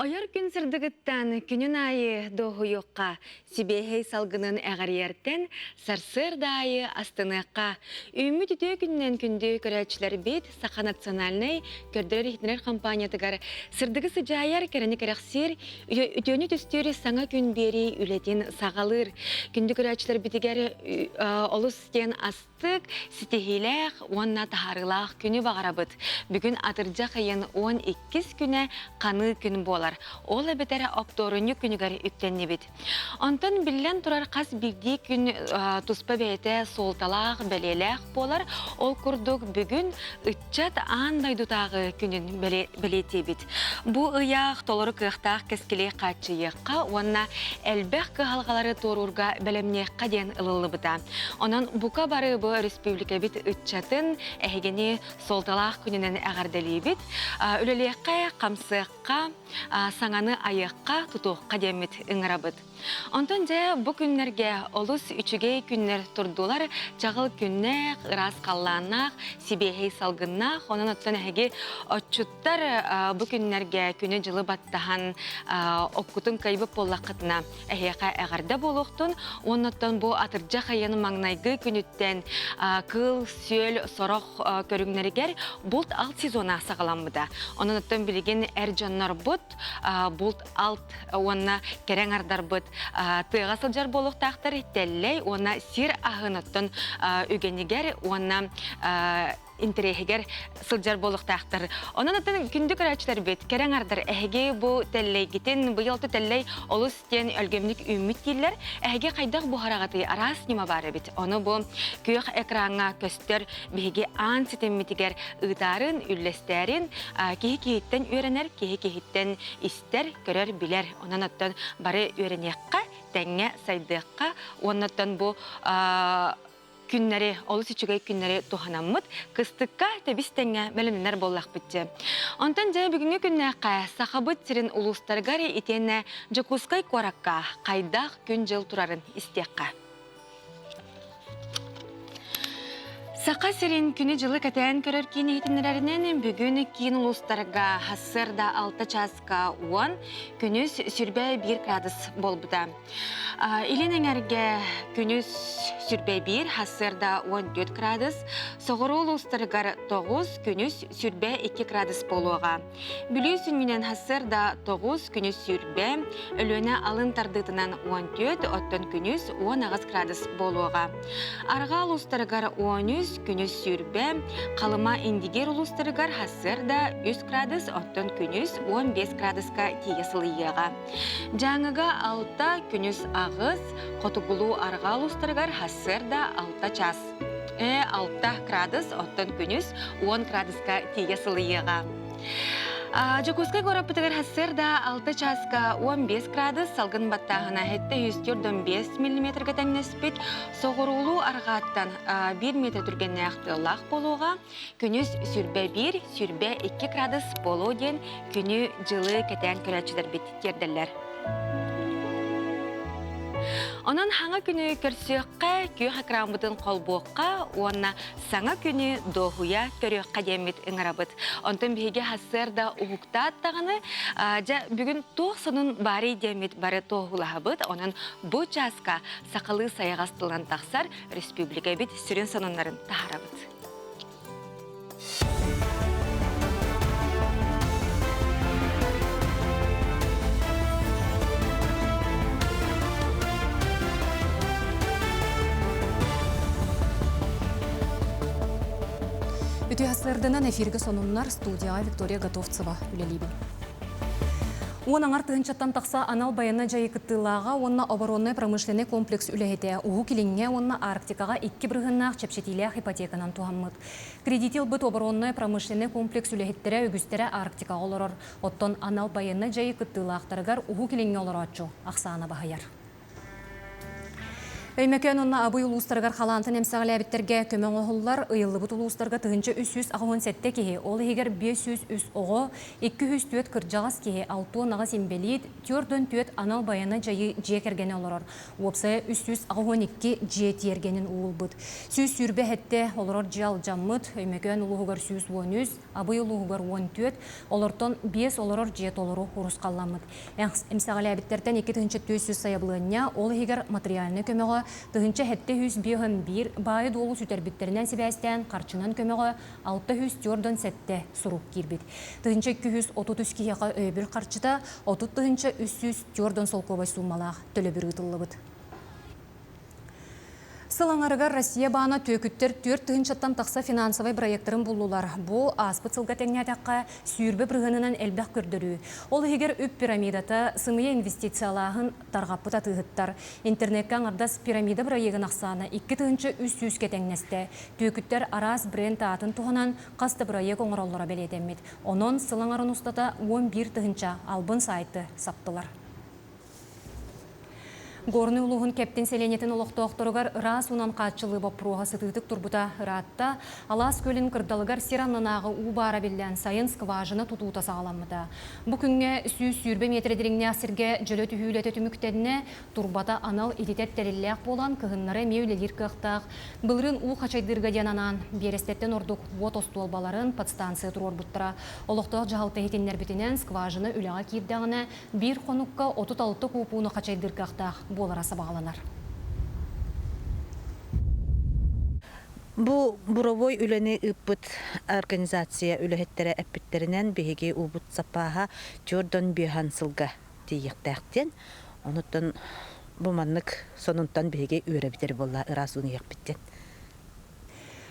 Ойор күн сырдыгыттан күнүн аайы дуоһуйуохха, сибиэһэй салгынын эҕэрийэртэн сарсыарда аайы астыныахха. Үүммүт үтүө күнүнэн күндү көрөөччүлэрбит Саха национальнай көрдөрөр-иһитиннэрэр компаниятыгар сырдыгы сыдьаайар, кэрэни кэрэхсиир, үтүөнү түстүүр саҥа күн биэрии үлэтин саҕалыыр. Күндү көрөөччүлэрбитигэр олус диэн ас Астык, ситиһиилээх уонна таһаарыылаах күнү баҕарабыт. Бүгүн атырдьах ыйын 12-ис күнэ ханыы күн буолар. Ол эбэтэр оптуорунньук күнүгэр үктэннибит. Онтон биллэн турар хас биирдии күн туспа бэйэтэ суолталаах, бэлиэлээх буолар. Ол курдук бүгүн ыччат аан дойдутааҕы күнүн бэлиэтиибит. Бу ыйаах толору кыахтаах кэскили хааччыйыахха уонна элбэх кыһалҕалары туоруурга бэлэмниэххэ диэн ылыллыбыта. Онон бука бары бу республикабыт ыччатын эһигини суолталаах күнүнэн эҕэрдэлиибит. Үлэлиэххэ, хамсыахха, саҥаны айыахха, тутуохха диэммит ыҥырабыт. Онтон дьэ бу күннэргэ олус үчүгэй күннэр турдулар. Чаҕыл күннээх, ыраас халлааннаах, сибиэһэй салгыннаах. Онон оттон эһиги отчуттар бу күннэргэ күнү-дьылы баттаһан оккутун кыайбыт буоллаххытына эһиэхэ эҕэрдэ буолуохтун. Уонна бу атырдьах ыйын маҥнайгы күнүттэн кыыл-сүөл сорох көрүҥнэригэр булт-алт сезона саҕаламмыта. Онон оттон билигин эр дьоннорбут булт-алт уонна кэрэ аҥардарбыт тыаҕа сылдьар буолуохтаахтар тэллэй уонна сир аһын оттон үгэнигэр уонна интэриэһигэр сылдьар буолуохтаахтар. Онон оттон күндү көрөөччүлэрбит, кэрэ аҥардар, эһиги бу тэллэйгитин, быйыл тэллэй олус диэн өлгөмнүк үүммүт дииллэр. Эһиги хайдах буһараҕытый араас ньыма баар эбит. Ону бу күөх экраҥҥа көстөр биһиги аан ситиммитигэр ыытаарын, үллэстээрин, киһи киһиттэн үөрэнэр, киһи киһиттэн истэр, көрөр, билэр. Онон оттон бары үөрэниэххэ, тэҥҥэ сайдыахха уонна оттон бу күннэри, олус үчүгэй күннэри туһанаммыт, кыстыкка тэбис-тэҥҥэ бэлэмнэнэр буоллахпыт дьэ. Онтон дьэ бүгүҥҥү күннээххэ Сахабыт сирин улуустарыгар итиэннэ Дьокуускай куоракка хайдах күн-дьыл турарын истиэххэ. Саха сирин күнү-дьылы кэтээн көрөр киин иһитиннэрэринэн бүгүн киин улуустарга сарсыарда 6 чааска 10, күнүс 21 градус буолбута. Илин эҥэргэ күнүс 21, сарсыарда 14 градус, соҕуруу улуустарыгар 9, күнүс 22 градус буолуоҕа. Бүлүү сүнньүнэн сарсыарда 9, күнүс 20, Өлүөнэ алын тардыытынан 14, оттон күнүс 18 градус буолуоҕа. Арҕаа улуустарыгар 13, күнүс 20, Халыма Индигир улуустарыгар сарсыарда 3 градус, оттон күнүс 15 градуска тиийэ сылыйыаҕа. Дьааҥыга 6, күнүс 8, Хотугулуу арҕаа улуустарыгар сарсыарда 6 чаас. 6 градус, оттон күнүс 10 градуска тиийэ сылыйыаҕа. Дьокуускай куораппытыгар сарсыарда 6 чааска 15 градус, салгын баттааһына 745 миллиметргэ тэҥнэспит, соҕуруулуу арҕааттан 1 метр түргэннээх тыаллаах буолуоҕа. Күнүс 21, 22 градус буолуо диэн күнү-дьылы кэтээн көрөөччүлэрбит тиэрдэллэр. Онон хаҥа күнү көрсүөххэ, күөх экраммытын холбуохха уонна саҥа күнү дуоһуйа көрүөххэ диэммит ыҥырабыт. Онтон биһиги сарсыарда уһуктаат даҕаны, дьэ бүгүн туох сонун баарый диэммит бары туоһулаһабыт. Онон бу чааска сахалыы сайаҕас тылынан тахсар республикабыт сүрүн сонуннарын таһаарабыт. Үтүө сарсыарданан эфиргэ сонуннар студияҕа Виктория Готовцева үлэлиибин. Уон аҥар тыһыынчаттан тахса анал байыаннай дьайыы кыттыылааҕа уонна обороннай-промышленнай комплекс үлэһитэ Уһук Илиҥҥэ уонна Арктикаҕа икки бырыһыаннаах чэпчэтиилээх ипотеканан туһаммыт. Кредити ылбыт обороннай-промышленнай комплекс үлэһиттэрэ үгүстэрэ Арктикаҕа олорор, оттон анал байыаннай дьайыы кыттыылаахтарыгар Уһук Илиҥҥэ олорооччу ахсаана баһыйар. Өймөкөөн уонна Абый улуустарыгар халаантан эмсэҕэлээбиттэргэ көмө оҥоһуллар, ыйыллыбыт улуустарга 1387 киһи, ол иһигэр 503 оҕо, 204 кырдьаҕас киһи, 68 инбэлиит, 44 анал байыаннай дьайыы дьиэ кэргэнэ олорор. Уопсайа 382 дьиэ тиэргэнин уулбут. 127 олорор дьиэ алдьаммыт, Өймөкөөн улууһугар 113, Абый улууһугар 14, олортон 5 олорор дьиэ толору урусхалламмыт. Эмсэҕэлээбиттэртэн 2400 сайабылыанньа, ол иһигэр материальнай көмөҕө 1751 баайы-дуолу сүтэрбиттэринэн сибээстээн харчынан көмөҕө 647 сурук киирбит. 1233 киһиэхэ өйөбүл харчыта 30 304 солкуобай суумалаах төлөбүр ыытыллыбыт. Сыл аҥарыгар Россия баана түөкүттэр 4 тыһыынчаттан тахса финансовай бырайыактарын буллулар. Бу ааспыт сылга тэҥнээтэххэ, сүүрбэ бырыһыанынан элбэх көрдөрүү. Ол иһигэр үп пирамидата, сымыйа инвестициялааһын тарҕаппыт атыыһыттар. Интернеккэ аҥардас пирамида бырайыагын ахсаана 2300-кэ тэҥнэстэ. Түөкүттэр араас бренд аатын туһанан хас да бырайыак оҥороллоро бэлиэтэммит. Онон сыл аҥарын устата 11 тыһыынча албын сайты саптылар. Горнай улууһун Кэптин сэлиэнньэтин олохтоохторугар ыраас уунан хааччыллыы боппуруоһа сытыытык турбута ыраатта. Алаас күөлүн кырдалыгар сир аннынааҕы уу баара биллэн, сайын скважина тутуута саҕаламмыта. Бу күҥҥэ 120 миэтэрэ дириҥнээх сиргэ дьөлө түһүү үлэтэ түмүктэннэ, турбата анал ититэр тэриллээх буолан, кыһыннары эмиэ үлэлиир кыахтаах. Былырыын уу хачайдыырга диэн анаан, биэрэстэттэн ордук уот остуолбаларын подстанция туруорбуттара. Олохтоох дьаһалта иһитиннэрбитинэн, скважина үлэҕэ киирдэҕинэ, биир хонукка 36 куупууну хачайдыыр кыахтаах буолара сабаҕаланар. Бу буровой үлэни ыыппыт организация үлэһиттэрэ эппиттэринэн биһиги уубут саппааһа түөрт биэһэн сылга тиийиэхтээх диэн. Онуттан бу маннык сонунтан биһиги үөрэбитэр буолла ыраас ууну иһиэхпит диэн.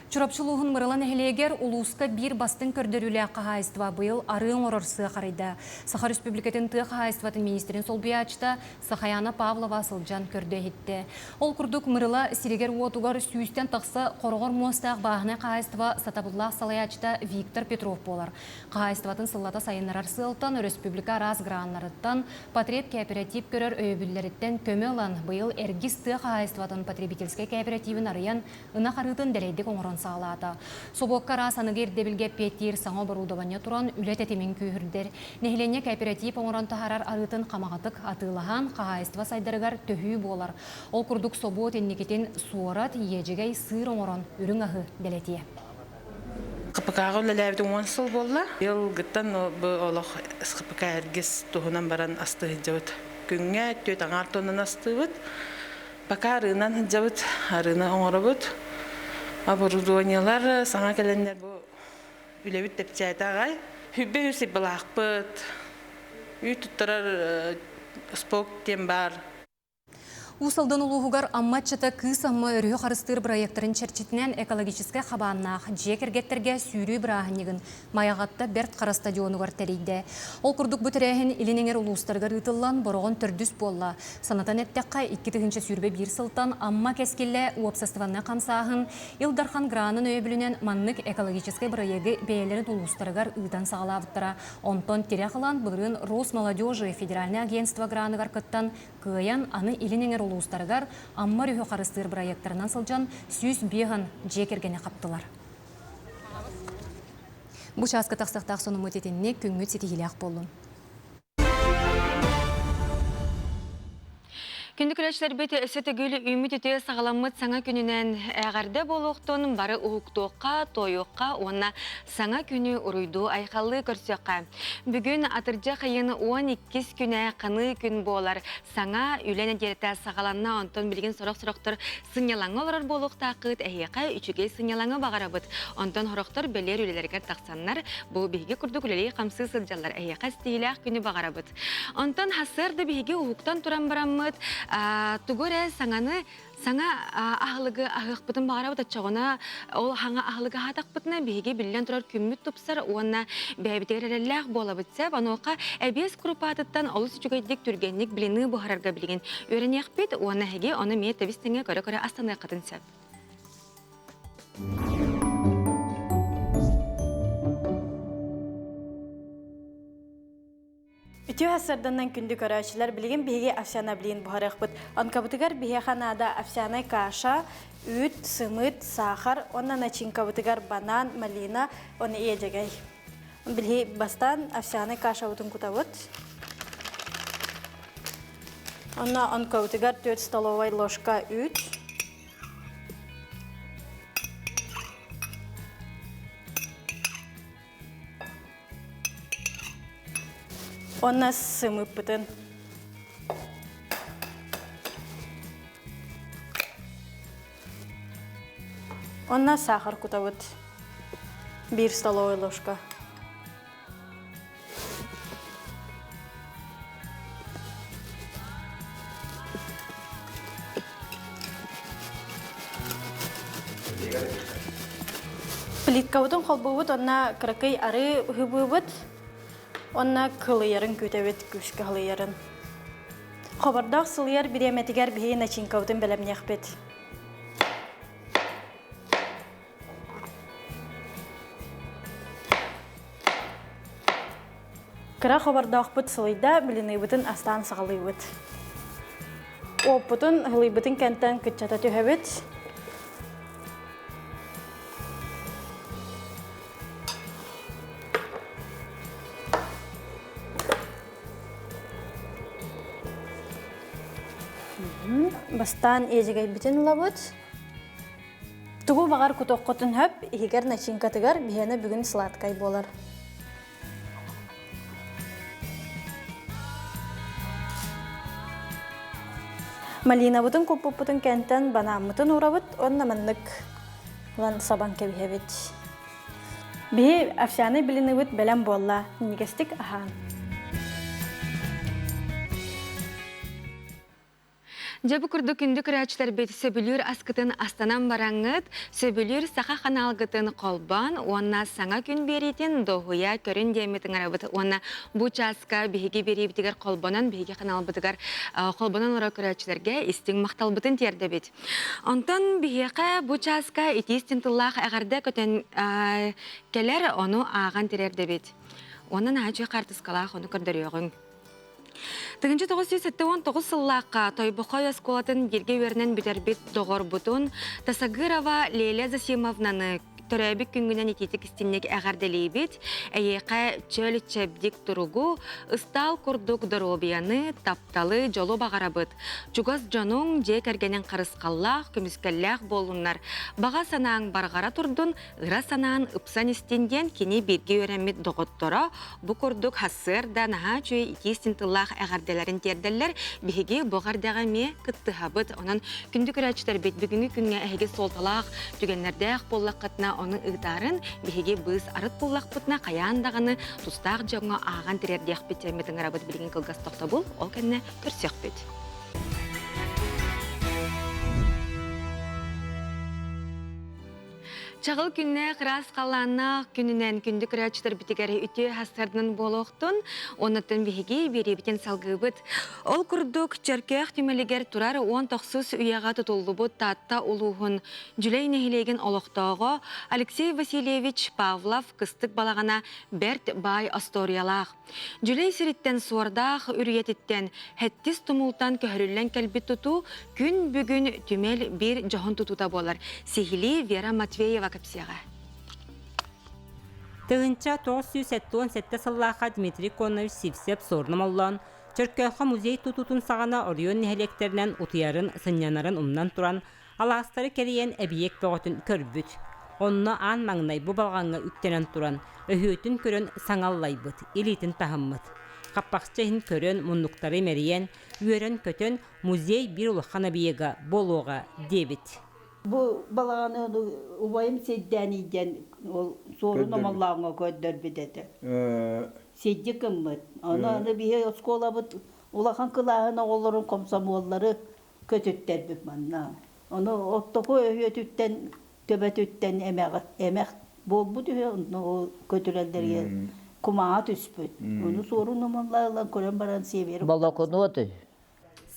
Чурапчы улууһун Мырыла нэһилиэгэр улууска биир бастыҥ көрдөрүүлээх хаһаайыстыба быйыл арыы оҥорор сыах арыйда. Саха Республикатын тыа хаһаайыстыбатын министрин солбуйааччыта Сахаяна Павлова сылдьан көрдө-иһиттэ. Ол курдук Мырыла сиригэр-уотугар сүүстэн тахса хороҕор муостаах бааһынай хаһаайыстыба сатабыллаах салайааччыта Виктор Петров буолар. Хаһаайыстыбатын сыллата сайыннарар сыалтан өрөспүүбүлүкэ араас граннарыттан, потреб кээпэрэтиип көрөр өйөбүллэриттэн көмө ылан, быйыл Эргис тыа хаһаайыстыбатын потребительскай кээпэрэтиибин арыйан, ынах арыытын дэлэйдик оҥорон саҕалаата. Собуокка араас аныгы ирдэбилгэ эппиэттиир саҥа оборудование туран, үлэ тэтимин күүһүрдэр. Нэһилиэнньэ кээпэрэтиип оҥорон таһаарар арыытын хамаҕатык атыылаһан, хаһаайыстыба сайдарыгар төһүү буолар. Ол курдук собуот инникитин суорат, иэдьэгэй, сыыр оҥорон үрүҥ аһы дэлэтиэ. ХПК-ҕа үлэлээбитим уон сыл буолла. Быйылгыттан бу олох ХПК эргис туһунан баран астыы сылдьабыт. Күҥҥэ түөрт аҥаар тоннаны астыыбыт. Пока арыынан сылдьабыт, арыыны оҥоробут. Оборудованиелар саҥа кэлэннэр бу үлэбит тэпчээтэ аҕай. Хүббэ үс былаахпыт, үүт туттарар спок диэн баар. Уус Алдан улууһугар Амма ыччата Кыыс Амма өрүһү харыстыыр бырайыактарын чэрчитинэн экологическай хабааннаах дьиэ кэргэттэргэ сүүрүү бырааһынньыгын Майаҕатта Бэрт Хара стадионугар тэрийдэ. Ол курдук бу тэрээһин Илин Эҥэр улуустарыгар ыытыллан, Бороҕон төрдүс буолла. Санатан эттэххэ, 2021 сылтан Амма кэскиллэ уопсастыбаннай хамсааһын Ил Дархан гранын өйөбүлүнэн маннык экологическай бырайыагы бэйэлэрин улуустарыгар ыытан саҕалаабыттара. Онтон тирэх ылан, былырыын Росмолодежи федеральнай агентство граныгар кыттан, Кыайан, аны Илин Эҥэр улуустарыгар Амма өрүһү харыстыыр бырайыактарынан сылдьан 105 дьиэ кэргэни хаптылар. Бу чааска тахсыахтаах сонуммут итинник күҥҥүт ситиһиилээх буоллун. Күндү көрөөччүлэрбит өссө төгүл үүммүт үтүө саҕаламмыт саҥа күнүнэн эҕэрдэ буолуохтун бары уһуктуохха, туойуохха уонна саҥа күнү уруйдуу айхаллыы көрсүөххэ. Бүгүн атырдьах ыйын 12 күнэ ханыы күн буолар. Саҥа үлэ нэдиэлэтэ саҕаланна, онтон билигин сорох-сорохтор сынньалаҥҥа олорор буолуохтааххыт, эһиэхэ үчүгэй сынньалаҥы баҕарабыт. Онтон сорохтор бэлиэр үлэлэригэр тахсаннар, бу биһиги курдук үлэлии-хамсыы сылдьаллар, эһиэхэ ситиһиилээх күнү баҕарабыт. Онтон сарсыарда биһиги уһуктан туран бараммыт, тугу эрэ саҥаны Саҥа аһылыгы аһыахпытын баҕарабыт оччоҕуна ол хаҥа аһылыгы аһаатахпытына биһиги биллэн турар күммүт тупсар уонна бэйэбитигэр эрэллээх буолабыт сөп. Онуоха эбиэс курупаатыттан олус үчүгэйдик түргэнник блины буһарарга билигин үөрэниэхпит уонна эһиги ону эмиэ тэбис-тэҥҥэ көрө-көрө астаныаххытын сөп. Үтүө сарданан күндү көрөөччүлэр, билигин биһиги овсяна блин буһарыахпыт. Онкабытыгар биһиэхэ наада овсяная каша, үүт, сымыыт, саахар, уонна начинкабытыгар банан, малина, уонна иэдьэгэй. Билиһи бастаан овсяный кашабытын кутабыт. Онно онкобутугар 4 столовай ложка үүт. Онно сымыппытын. Онно сахар кутабыт. Биир столовая ложка. Плиткабытын холбуубут, онно кыракый арыы ыһыбыыбыт, онно кылыйарын күүтэбит, күүскэ кылыйарын. Хобордоох сылыйар бириэмэтигэр биһиги начинкабытын бэлэмниэхпит. Кыра хобордоохпут сылыйда, блиныыбытын астаан саҕалыыбыт. Уоппутун ылыйбытын кэнтэн кыччата түһэбит. Бастаан иэдьэгэйбитин ылабыт. Тугу баҕар кутуоххутун сөп, иһигэр начинкатыгар биһиэнэ бүгүн сладкай буолар. Малинабытын куппуппутун кэнтэн банааммытын уурабыт уонна маннык ылан сабан кэбиһэбит. Биһи овсяный блиныбыт бэлэм буолла, минньигэстик аһаан. Дьэ бу курдук күндү көрөөччүлэрбит сөбүлүүр аскытын астанан бараҥҥыт, сөбүлүүр саха ханаалгытын холбоон уонна саҥа күн биэриитин дуоһуйа көрүн диэммит ыҥырабыт уонна бу чааска биһиги биэриибитигэр холбонон биһиги ханаалбытыгар холбонон олорор көрөөччүлэргэ истиҥ махталбытын тиэрдэбит. Онтон биһиэхэ бу чааска итии истиҥ тыллаах эҕэрдэ көтөн кэлэр, ону ааҕан тириэрдэбит. Уонна наһаа үчүгэй хаартыскалаах ону көрдөрүөҕүҥ. 1979 сыллаахха Тойбохой оскуолатын бииргэ үөрэнэн бүтэрбит доҕорбутун Тасагырова Леля Засимовнаны төрөөбүт күҥҥүнэн итиитик истинник эҕэрдэлиибит. Эйиэхэ чөл чэбдик туругу, ыстаал курдук доруобуйаны, тапталы, дьолу баҕарабыт. Чугас дьонуҥ, дьиэ кэргэниҥ харысхаллаах, көмүскэллээх буоллуннар. Баҕа санааҥ барҕара турдун, ыра санаан ыпсан истин диэн кини бииргэ үөрэммит доҕотторо бу курдук сарсыарда наһаа үчүгэй итии истин тыллаах эҕэрдэлэрин тиэрдэллэр. Биһиги бу эҕэрдэҕэ эмиэ кыттыһабыт. Онон күндү көрөөччүлэрбит бүгүҥҥү күҥҥэ эһиги суолталаах түгэннэрдээх буоллаххытына ону ыытаарын биһиги быыс арыт буллахпытына хайаан даҕаны тустаах дьоҥҥо ааҕан тириэрдиэхпит диэммит ыҥырабыт билигин кылгас тохтобул ол кэннэ көрсүөхпүт. Чаҕыл күннээх, ыраас халлааннаах күнүнэн күндү көрөөччүлэрбитигэр үтүө хастарынан буолуохтун, оннуттан биһиги биэриэбитин салгыыбыт. Ол курдук, Чөркөөх түмэлигэр турар 19 үйэҕэ тутуллубут Таатта улууһун Дьүлэй нэһилиэгин олохтооҕо Алексей Васильевич Павлов кыстык балаҕана бэрт баай остуоруйалаах. Дьүлэй сириттэн суордаах үрүйэтиттэн Хэттис тумултан көһөрүллэн кэлбит тутуу күн бүгүн түмэл биир дьоһун тутуута буолар. Сиһилии Вера Матвеева кэпсиэҕэ. 1977 сыллаахха Дмитрий Конович Сивцев суорна моллоон, Чөркөөххө музей тутуутун саҕана оройуон нэһилиэктэринэн утуйарын, сынньанарын умнан туран, алаастары кэрийэн эбийиэк бөҕөтүн көрбүт. Онно аан маҥнай бу балаҕаҥҥа үктэнэн туран, өһүөтүн көрөн саҥа аллайбыт, илиитин таһыммыт. Хаппахчы иһин көрөн, муннуктары имэрийэн, үөрэн-көтөн, музей биир улахан объега буолуоҕа диэбит. Бу балаҕаны убайым сирдээн иидэн ол суорун омоллооҥҥо көрдөрбүт этэ. Сирдьи гыммыт. Ону аны биһи оскуолабыт улахан кылааһын оҕолорун комсомоллары көтүттэрбит манна. Ону оттоку өһүөтүттэн төбөтүттэн эмэх эмэх буолбут үһү онно ол көтүрэллэригэр кумаҕа түспүт. Ону суорун омоллоо ылан көрөн баран сиэбиэр Болокунуот үһү.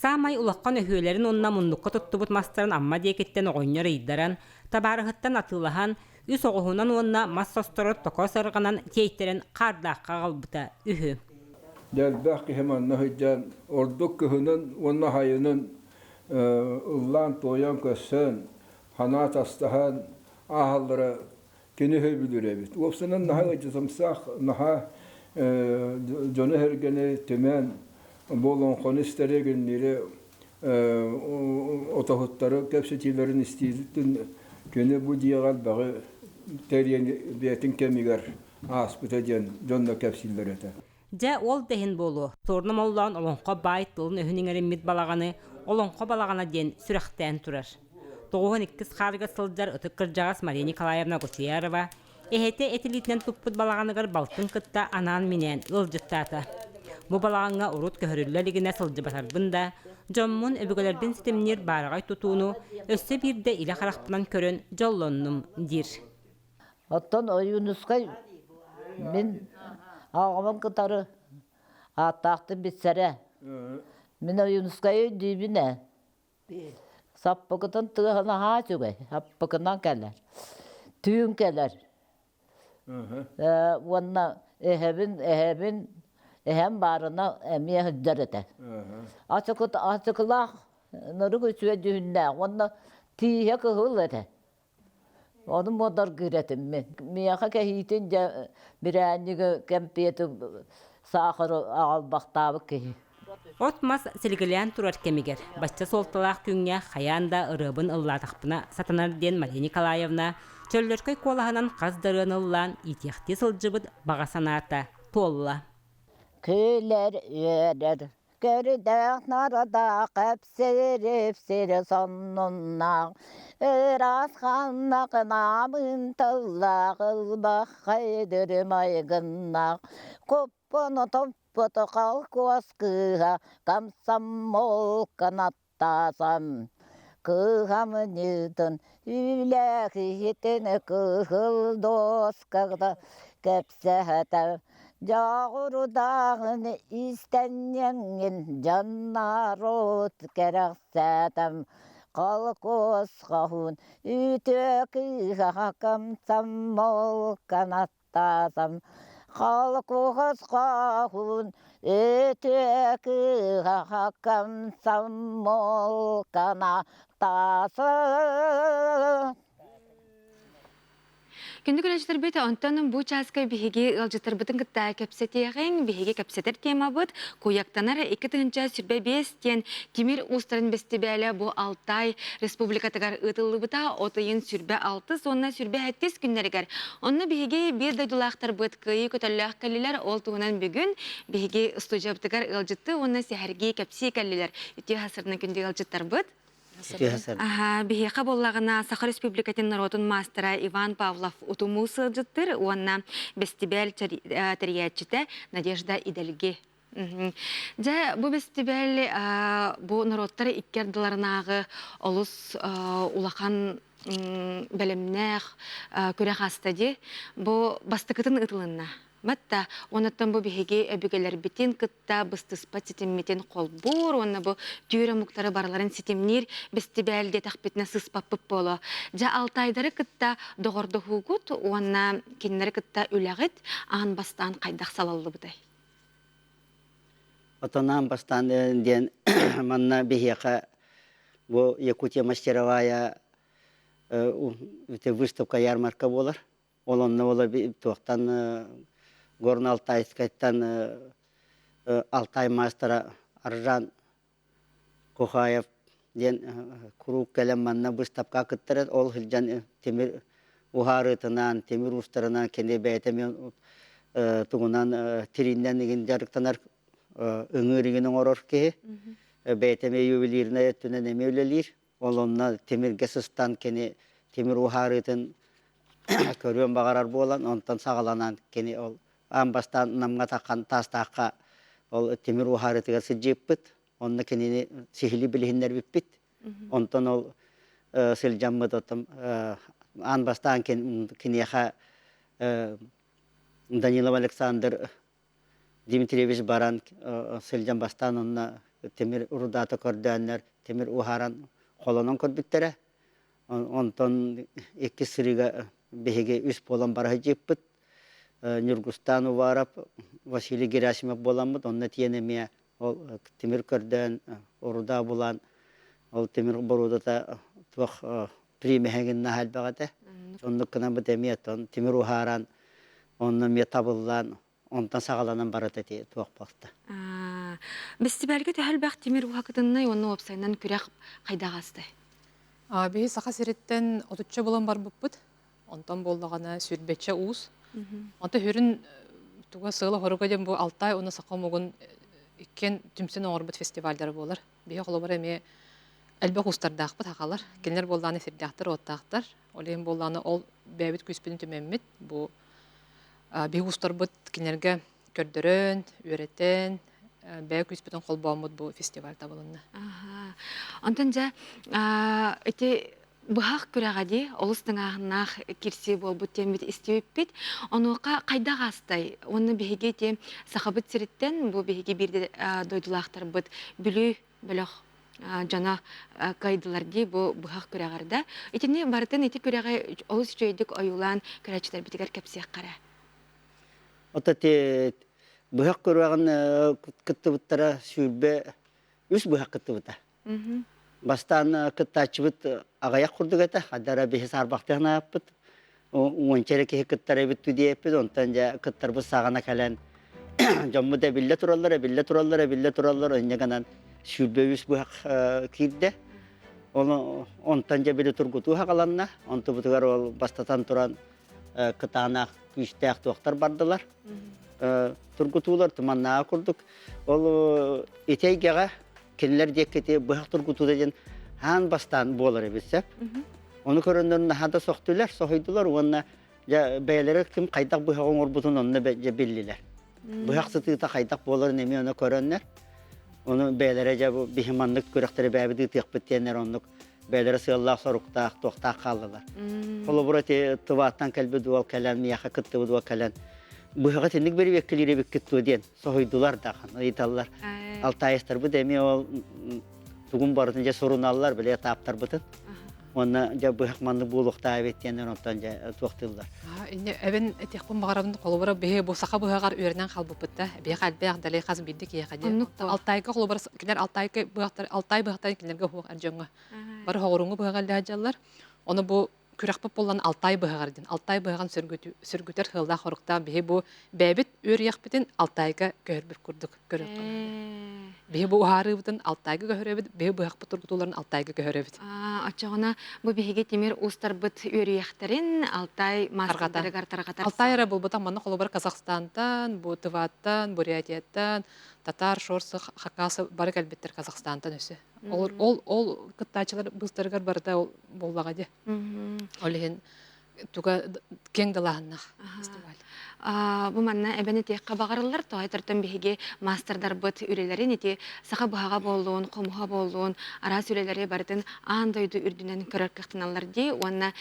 Саамай улахан өһүөлэрин уонна муннукка туттубут мастарын Амма диэкиттэн оҕонньор ыйдаран, табаарыһыттан атыылаһан, үс оҕуһунан уонна мас состорор токо сырҕанан тиэйтэрэн хаардаахха аҕалбыта үһү. Элбэх киһи манна сылдьан, ордук кыһынын уонна сайынын ыллаан-туойан көрсөн, санаа атастаһан ааһаллара кини сөбүлүүр эбит. Уопсайынан наһаа ыдьытымсах, наһаа дьону-сэргэни түмэн, бу олоҥхону истэри гиннири отоһуттары кэпсэтиилэрин истиитин кини бу дьиэҕэ элбэҕи тэрийэн бэйэтин кэмигэр ааспыта диэн дьонно кэпсииллэр этэ. Дьэ, ол да иһин буолуо, Суорна Моллоон олоҥхо баай тылын-өһүн иҥэриммит балаҕаны Олоҥхо балаҕана диэн сүрэхтээн турар. 92 хаарга сылдьар ытык кырдьаҕас Мария Николаевна Кучуярова эһэтэ этилиитинэн туппут балаҕаныгар балтын кытта анаан-минээн ыалдьыттаата. Бу балаҕаҥҥа урут көһөрүллэ илигинэ сылдьыбатарбын да, дьоммун, өбүгэлэрбин ситимниир баараҕай тутууну өссө биирдэ илэ харахпынан көрөн дьоллоннум, диир. Оттон Ойуунускай мин аҕабын кытары ааттаахтык билсэрэ. Мин Ойуунускайы өйдүүбүн ээ. Саппыкытын тыаһа наһаа үчүгэй, саппыкынан кэлэр. Түүн кэлэр. Уонна эһэбин, эһэбин, эһэм баарына эмиэ сылдьар этэ. Ачыкылаах, нырык үчүгэй дьүһүннээх уонна тииһэ кыһыл этэ. Ону муодаргыыр этим мин. Миэхэ кэһиитин дьэ бирээнньиги, кэмпиэти, саахары аҕалбахтаабыт киһи. От-мас силигилээн турар кэмигэр, бачча суолталаах күҥҥэ хайаан да ырыабын ыллаатахпына сатанар диэн Мария Николаевна чөллөркөй куолаһынан хас да ырыаны ыллаан иитиэхтии сылдьыбыт баҕа санаата туолла. Күлэр үөрэр Көрдөөх народа кэпсиир-ипсиир соннуннаах, ыраас ханнах намыын тыллаах, ылбаххай дүрүм айгыннаах, куппуну туппут холкуос кыыһа комсомол канаттаасан, кыыһам ньыытын үлэ киһитин кыһыл дуоската кэпсэһэтэ Дьоҕурдааҕын иистэнньэҥҥин дьон-норуот кэрэхсээтим, холкуос хоһуун үтүө кыыһа комсомол канаттаатым, холкуос хоһуун үтүө кыыһа комсомол канаттаатым. Күндү көрөөччүлэрбит, онтон бу чааска биһиги ыалдьыттарбытын кытта кэпсэтиэҕиҥ. Биһиги кэпсэтэр темабыт Куйактанар 2025 диэн тимир уустарын бэстибээлэ бу Алтай Республикатыгар ыытыллыбыта от ыйын 26 уонна 27 күннэригэр. Онно биһиги биир дойдулаахтарбыт кыайыы көтөллөөх кэллилэр. Ол туһунан бүгүн биһиги студиябытыгар ыалдьытты уонна сэһэргии кэпсии кэллилэр. Үтүө сарсыарданан күндү ыалдьыттарбыт. Биһиэхэ буоллаҕына Саха Республикатын норуотун маастара Иван Павлов утумуу сылдьыттыр уонна бэстибээл тэрийээччитэ Надежда Идэлги. Дьэ, бу бэстибээл бу норуоттар икки ардыларынааҕы олус улахан бэлэмнээх күрэх ааста дии. Бу бастакытын ыытылынна. Батта, онуттан бу биһиги өбүгэлэрбитин кытта быстыспат ситиммитин холбуур уонна бу түүр омуктары барыларын ситимниир бэстибээл диэтэхпитинэ сыспаппыт буолуо. Дьэ, алтайдары кытта доҕордоһуугут уонна кинилэри кытта үлэҕит аан бастаан хайдах салаллыбытай? Отон аан бастаан диэн манна биһиэхэ бу Якутия мастеровая выставка ярмарка буолар. Ол онно буола туохтан Горно-Алтайскайтан Алтай маастара Аржан Кухаев диэн куруук кэлэн манна быыстапка кыттар ол сылдьан тимир уһаарыытынан, тимир уустарынан кини бэйэтэ эмиэ тугунан тирииннэн игин дьарыктанар ыҥыыр игин оҥорор киһи. Бэйэтэ эмиэ ювелирнай өттүнэн эмиэ үлэлиир. Ол онно тимиргэ сыстан кини тимир уһаарыытын көрүөн баҕарар буолан, онтон саҕаланан кини ол аан бастаан Намҥа таххан Таастаахха ол тимир уһаарыытыгар сылдьыыппыт. Онно кинини сиһилии билиһиннэрбиппит. Онтон ол сылдьаммыт оттон аан бастаан киниэхэ Данилов Александр Дмитриевич баран сылдьан бастаан онно тимир рудата көрдөөннөр тимир уһааран холонон көрбүттэрэ. Онтон иккис сырыыга биһиги үс буолан бара сылдьыппыт. Ньургустаан Уваров, Василий Герасимов буоламмыт, онно тиэн эмиэ ол тимир көрдөөн, урудаа булан, ол тимир боруодата туох примэһэҥин наһаа элбэх этэ. Оннук гынан эмиэ тимир уһааран, онно эмиэ табыллан, онтон саҕаланан барыта ити туох буолта. Бэстибээлгэ төһө элбэх тимир уһакытыннай уонна уопсайынан күрэх хайдах аастай? Биһи Саха сириттэн отучча булан барбыппыт. Онтон буоллаҕына сүүрбэччэ уус. Онто сүрүн туга сыала-соруга диэн бу Алтай уонна саха омугун иккиэн түмсэн оҥорбут фестиваллара буолар. Биһи холобура эмиэ элбэх уустардаахпыт сахалар. Кинилэр буоллаҕына сирдээхтэр-уоттаахтар. Ол иһин буоллаҕына ол бэйэбит күүспүтүн түмэммит бу биһи уустарбыт кинилэргэ көрдөрөн, үөрэтэн, бэйэ күүспүтүн холбооммут бу фестиваль табылынна. Онтон дьэ ити быһах күрэҕэ дии олус тыҥааһыннаах кирсии буолбут диэммит истибиппит. Онуоха хайдах аастай? Уонна биһиги ити Сахабыт сириттэн бу биһиги биир дойдулаахтарбыт Бүлүү бөлөх дьоно кыайдылар дии бу быһах күрэҕэр да. Итини барытын ити күрэҕи олус үчүгэйдик ойуулаан көрөөччүлэрбитигэр кэпсиэххэ эрэ. Ото ти быһах күрэҕин кыттыбыттара 23 быһах кыттыбыта. Бастаан кыттааччыбыт аҕыйах курдук этэ, хадара биһи саарбахтыан ааппыт. Уонча эрэ киһи кыттар эбит диэппит, онтон дьэ кыттарбыт саҕана кэлэн дьоммут эбиллэ тураллар, эбиллэ тураллар, эбиллэ тураллар, инньэ гынан 23 быһах киирдэ. Ол онтон дьэ били тургутуу хаҕаланна. Онтубутугар ол бастатан туран кытаанах күүстээх туохтар бардылар. Тургутуулар туманнааҕы курдук. Ол ити эйгэҕэ кинилэр диэккити быһах тургутуута диэн аан бастаан буолар эбит сөп. Ону көрөннөр наһаа да сохтулар, соһуйдулар уонна дьэ бэйэлэрэ ким хайдах быһах оҥорбутун онно дьэ биллилэр. Быһах сытыыта хайдах буоларын эмиэ ону көрөннөр. Ону бэйэлэрэ дьэ бу биһи маннык күрэхтэри бэйэбит ыытыахпыт диэннэр оннук бэйэлэрэ сыаллаах-соруктаах, туохтаах хааллылар. Холобура ити Тываттан кэлбит уол кэлэн, миэхэ кыттыбыт уол кэлэн, быһаҕа итинник бэрэбиэккэлиир эбиккит дуо диэн соһуйдулар да ыйыталлар. Алтаайыстарбыт эмиэ ол тугун барытын дьэ суруналлар, били этаптарбытын. Уонна дьэ быһах маннык буолуохтаах эбит диэн онтон дьэ туохтууллар. Инне эбин этиэхпин баҕарабын холобура биһи бу саха быһаҕар үөрэнэн хаалбыппыт да биһиэхэ элбэх далей хас биирдик киһиэхэ диэн Алтайга холобура кинилэр Алтайга быһахтар Алтай быһахтарын кинилэргэ уһуох эр дьоҥҥо бары хоҕуруҥҥу быһаҕа илдьэ Ону бу күрэхпит буоллан Алтай быһаҕар диэн Алтай быһаҕын сүргүтэр сыаллаах хоруктаах биһи бу бэйэбит үөрүйэхпитин Алтайга көһөрбүт курдук көрүөххэ Биһи бу уһаарыыбытын Алтайга көһөрөбүт, биһи быһахпыт тургутууларын Алтайга көһөрөбүт. Оччоҕуна бу биһиги тимир уустарбыт үөрүйэхтэрин Алтай маастардарыгар тарҕатар. Алтай эрэ булбатах манна холобур Казахстантан, бу Тываттан, Бурятияттан, татар, шорсы, хакасы бары кэлбиттэр Казахстантан өссө. Ол ол ол кыттааччылар быыстарыгар барыта ол буоллаҕа дии. Ол иһин туга киэҥ далааһыннаах фестиваль. Бу манна эбэн этиэххэ баҕарыллар, тоҕой биһиги маастардарбыт үлэлэрин ити саха быһаҕа буоллун, хомуһа буоллун, араас үлэлэри барытын аан дойду үрдүнэн көрөр кыахтаналлар дии уонна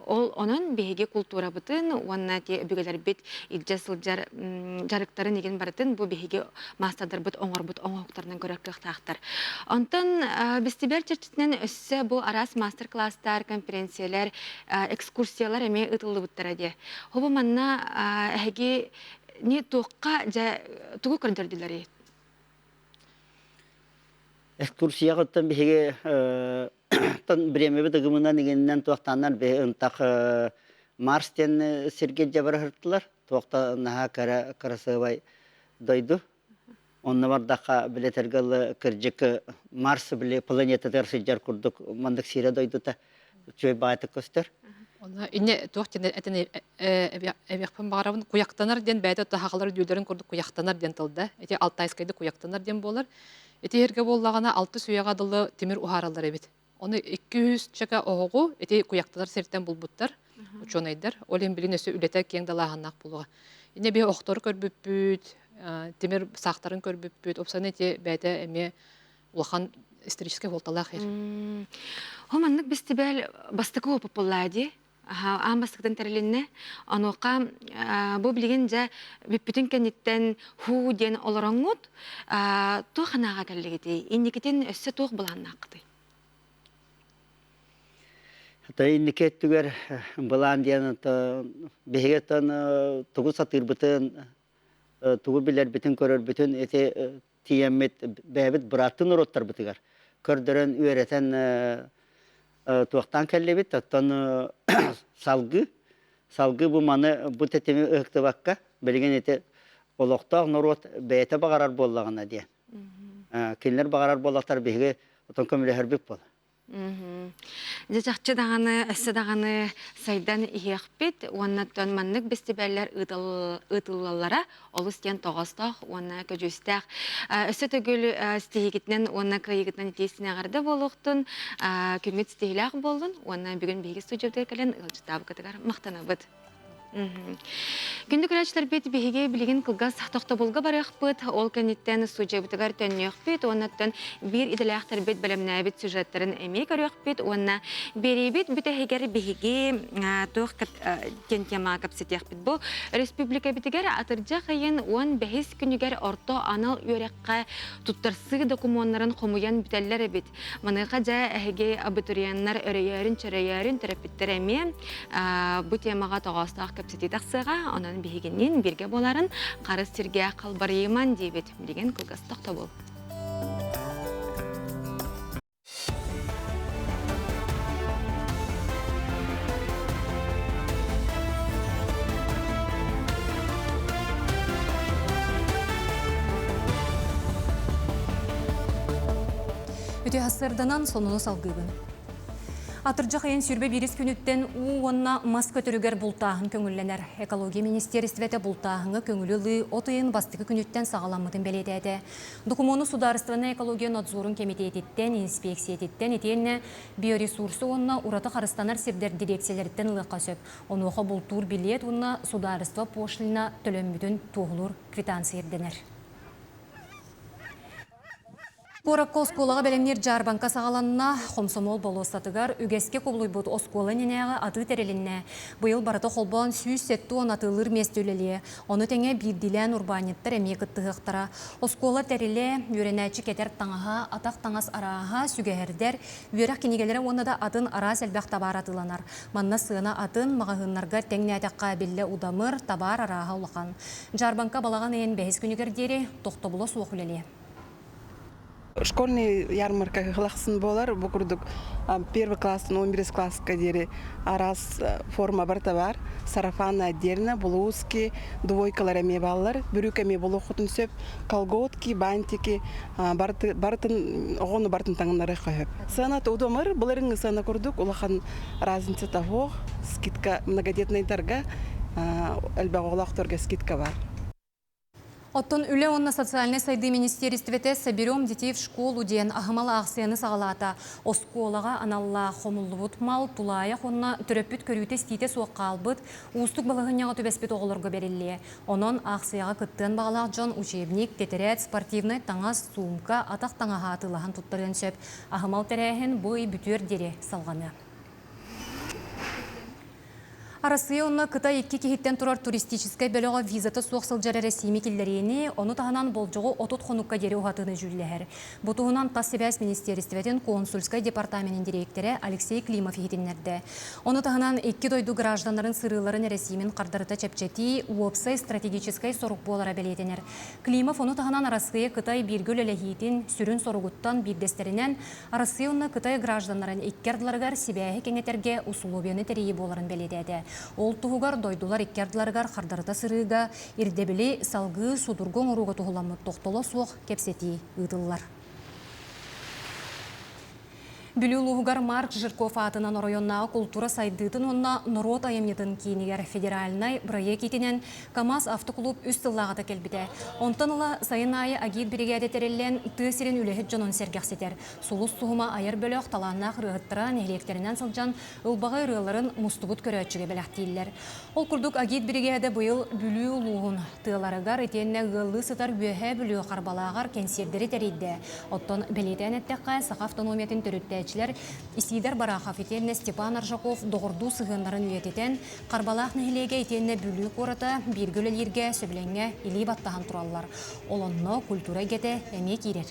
ол онон биһиги култуурабытын уонна ити өбүгэлэрбит илдьэ сылдьар дьарыктарын игин барытын бу биһиги маастардарбыт оҥорбут оҥоһуктарынан көрөр кыахтаахтар. Онтон бэстибээл чэрчитинэн өссө бу араас мастер-класстар, конференциялар, экскурсиялар эмиэ ыытыллыбыттара диэ. Хобу манна эһиги не туохха дьэ тугу көрдөрдүлэрий? Экскурсияҕыттан биһиги тон бириэмэбит ыгымынан игиннэн туохтааннар биһи ынтах Марс диэн сиргэ дьабарыһыртылар. Туохта наһаа кэрэ кырасыабай дойду. Онно бардахха билэтэргэ ылы кырдьык Марс били планетатыгар сылдьар курдук маннык сирэ дойдута үчүгэй баайтык көстөр. Онно инне туох диэн этэн эбиэхпин баҕарабын куйахтанар диэн бэйэтэ таһаҕалар дүүлэрин курдук куйахтанар диэн тылда. Ити алтайскайды куйахтанар диэн буолар. Ити иһэргэ буоллаҕына алтыс үйэҕэ дылы тимир уһаараллар эбит. Ону 200 чека оһоҕу ити куйахтанар сиртэн булбуттар учуонайдар. Ол иһин билин өссө үлэтэ киэҥ далааһыннаах буолуоҕа. Инне биһи охтору көрбүппүт, тимир саахтарын көрбүппүт. Опсаны ити бэйэтэ эмиэ улахан историческай суолталаах ир. Хо маннык бэстибээл бастакы опыт буоллаа дии. Аан бастакытын тэрилиннэ. Онуоха бу билигин дьэ бүппүтүн кэнниттэн хуу диэн олороҥҥут туох санааҕа кэллигитий? Инникитин өссө туох былааннааххытый? Инники өттүгэр былаан диэн биһиги тугу сатыырбытын, тугу билэрбитин, көрөрбүтүн ити тиийэммит бэйэбит бырааттыы норуоттарбытыгар көрдөрөн, үөрэтэн туохтаан кэллибит. Оттон салгыы, салгыы бу маны бу тэтими ыһыктыбакка, билигин ити олохтоох норуот бэйэтэ баҕарар буоллаҕына диэн. Кинилэр баҕарар буоллахтар биһиги отон көмөлөһөрбүт буолар. Дьэ чахчы даҕаны, өссө даҕаны сайдан иһиэхпит уонна оттон маннык бэстибээллэр ыытыллаллара олус диэн тоҕоостоох уонна көдьүүстээх. Өссө төгүл ситиһиигитинэн уонна кыайыыгытынан итиэстин эҕэрдэ буолуохтун, күҥҥүт ситиһиилээх буоллун уонна бүгүн биһиги студиябытыгар кэлэн ыалдьыттаабыккытыгар махтанабыт. Күндү көрөөччүлэрбит, биһиги билигин кылгас тохтобулга барыахпыт, ол кэнниттэн судьябытыгар төннүөхпүт уоннаттан биир идэлээхтэрбит бэлэмнээбит сюжеттарын эмиэ көрүөхпүт уонна биэриибит бүтэһигэр биһиги туох диэн темаҕа кэпсэтиэхпит. Бу республикабытыгар атырдьах ыйын 15 күнүгэр орто анал үөрэххэ туттарсыы докумуоннарын хомуйан бүтэллэр эбит. Маныаха дьэ эһиги абитуриеннар өрөйөөрүн-чөрөйөөрүн төрөппүттэр эмиэ бу темаҕа тоҕоостоох кэпсэтии тахсыаҕа. Онон биһигинниин бииргэ буоларын харыс сиргэ халбарыйыман диибит. Билигин кылгас тохтобул. Үтүө сарсыарданан сонуну салгыыбын. Атырдьах ыйын 21 күнүттэн уу уонна мас көтөрүгэр бултааһын көҥүллэнэр. Экология министиэристибэтэ бултааһыҥҥа көҥүлү ылыы от ыйын бастакы күнүттэн саҕаламмытын бэлиэтээтэ. Докумуону Судаарыстыбаннай экология надзорун кэмитиэтиттэн, инспекциятиттэн итиэннэ биоресурсы уонна ураты харыстанар сирдэр дириэксийэлэриттэн ылыахха сөп. Онуоха бултуур билиэт уонна судаарыстыба пошлина төлөммүтүн туоһулуур квитанция ирдэнэр. Куоракка оскуолаҕа бэлэмниир дьаарбаҥка саҕаланна. Хомсомуол болуоссатыгар үгэскэ кубулуйбут оскуола иннинээҕи атыы тэрилиннэ. Быйыл барыта холбоон 170 атыылыыр миэстэ үлэлиэ. Ону тэҥэ биирдиилээн урбаанньыттар эмиэ кыттыһыахтара. Оскуола тэрилэ, үөрэнээччи кэтэр таҥаһа, атах таҥас арааһа, сүгэһэрдэр, үөрэх кинигэлэрэ уонна да атын араас элбэх табаар атыыланар. Манна сыана атын, маҕаһыыннарга тэҥнээтэххэ биллэ удамыр, табаар арааһа улахан. Дьаарбаҥка балаҕан ыйын бэһис күнүгэр диэри тохтобула суох үлэлиэ. Школьный ярмарка ыһылахсын буолар. Бу курдук первый класстан 11 класска диэри араас форма барыта бар. Сарафаны отдельно, блузки, двойкалар эмиэ бааллар. Бүрүк эмиэ буолуоххутун сөп. Колготки, бантики барытын оҕону барытын таҥыннарыахха сөп. Сыаната удамыр, былырыҥҥы сыана курдук улахан разница того. Скидка многодетныйдарга элбэх оҕолоохторго скидка бар. Оттон Үлэ уонна социальнай сайдыы министиэристибэтэ «Соберем детей в школу» диэн аһымал аахсыйаны саҕалаата. Оскуолаҕа аналлаах хомуллубут мал, тулаайах уонна төрөппүт көрүүтэ-истиитэ суох хаалбыт, уустук балаһыанньаҕа түбэспит оҕолорго бэриллиэ. Онон аахсыйаҕа кыттыан баҕалаах дьон учебник, тэтэрээт, спортивнай таҥас, суумка, атах таҥаһа атыылаһан туттарыан сөп. Аһымал тэрээһин бу ый бүтүөр диэри салҕаныа. Арассыыйа уонна Кытай икки киһиттэн турар туристическай бөлөҕө визата суох сылдьар эрэсиими киллэриини, ону таһынан болдьоҕу 30 хонукка диэри уһатыыны дьүүллэһэр. Бу туһунан тас сибээс министиэристибэтин консульскай департаменын дириэктэрэ Алексей Климов иһитиннэрдэ. Ону таһынан икки дойду гражданнарын сырыыларын эрэсиимин хардарыта чэпчэтии уопсай стратегическай сорук буолара бэлиэтэнэр. Климов ону таһынан Арассыыйа Кытай бииргэ үлэлэһиитин сүрүн соругуттан биирдэстэринэн Арассыыйа уонна Кытай гражданнарын икки ардыларыгар сибээһи кэҥэтэргэ усулуобуйаны тэрийии буоларын бэлиэтээтэ. Ол туһугар дойдулар икки ардыларыгар хардарыта сырыыга ирдэбили салгыы судургу оҥорууга туһуламмыт тохтоло суох кэпсэтии ыытыллар. Бүлүү улууһугар Марк Жирков аатынан оройуоннааҕы култуура сайдыытын уонна норуот айымньытын киинигэр федеральнай бырайыак иитинэн КАМАЗ автоклуб үс сыллааҕыта кэлбитэ. Онтон ыла сайын аайы агит биригээдэ тэриллэн, тыа сирин үлэһит дьонун сэргэхситэр. Сулус суһума айар бөлөх талааннаах ырыаһыттара нэһилиэктэринэн сылдьан ылбаҕай ырыаларын мустубут көрөөччүгэ бэлэхтииллэр. Ол курдук агит биригээдэ быйыл Бүлүү улууһун тыаларыгар итиэннэ ыаллыы сытар Үөһээ Бүлүү Харбалааҕар кэнсиэрдэри тэрийдэ. Оттон бэлиэтээн эттэххэ, Саха автономиятын төрүттээччилэр Исидор Барахов итиэннэ Степан Аржаков доҕордуу сыһыаннарын үйэтитэн, Харбалаах нэһилиэгэ итиэннэ Бүлүү куората бииргэ үлэлииргэ сөбүлэҥҥэ илии баттаһан тураллар. Ол онно культура эйгэтэ эмиэ киирэр.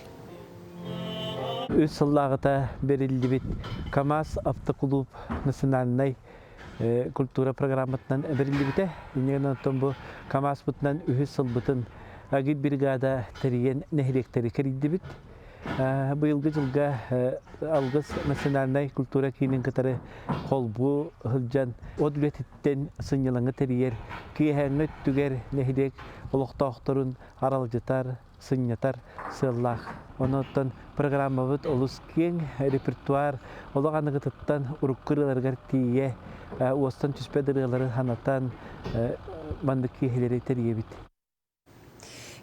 Үс сыллааҕыта бэриллибит КАМАЗ автоклуб национальнай культура программатынан бэриллибитэ. Иннигин оттон бу КАМАЗпытынан үһүс сылбытын агитбригада тэрийэн нэһилиэктэри кэрийдибит. Быйылгы дьылга Алгыс национальнай культура киинин кытары холбуу сылдьан от үлэтиттэн сынньалаҥы тэрийэр, киэһээҥҥи өттүгэр нэһилиэк олохтоохторун аралдьытар, сынньатар сыаллаах. Онон программабыт олус киэҥ, репертуар олох аныгытыттан урукку ырыаларыгар тиийэ уостан түспэт ырыалары санатан маннык киэһэлэри тэрийэбит.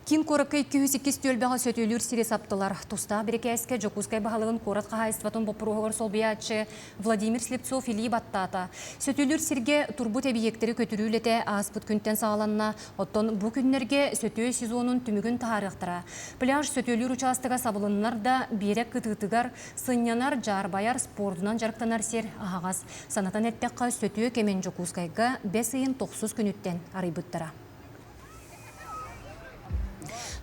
Киин куоракка 202 түөлбэҕэ сөтүөлүүр сири саптылар. Тустаах бирикээскэ Дьокуускай баһылыгын куорат хаһаайыстыбатын боппуруоһугар солбуйааччы Владимир Слепцов илии баттаата. Сөтүөлүүр сиргэ турбут эбийиэктэри көтүрүү үлэтэ ааспыт күнтэн саҕаланна. Оттон бу күннэргэ сөтүө сезонун түмүгүн таһаарыахтара. Пляж сөтүөлүүр учаастага сабылыннар да, биэрэк кытыытыгар сынньанар, дьаарбайар, спордунан дьарыктанар сир аһаҕас. Санатан эттэххэ, сөтүө кэмин Дьокуускайга бэс ыйын тохсус күнүттэн арыйбыттара.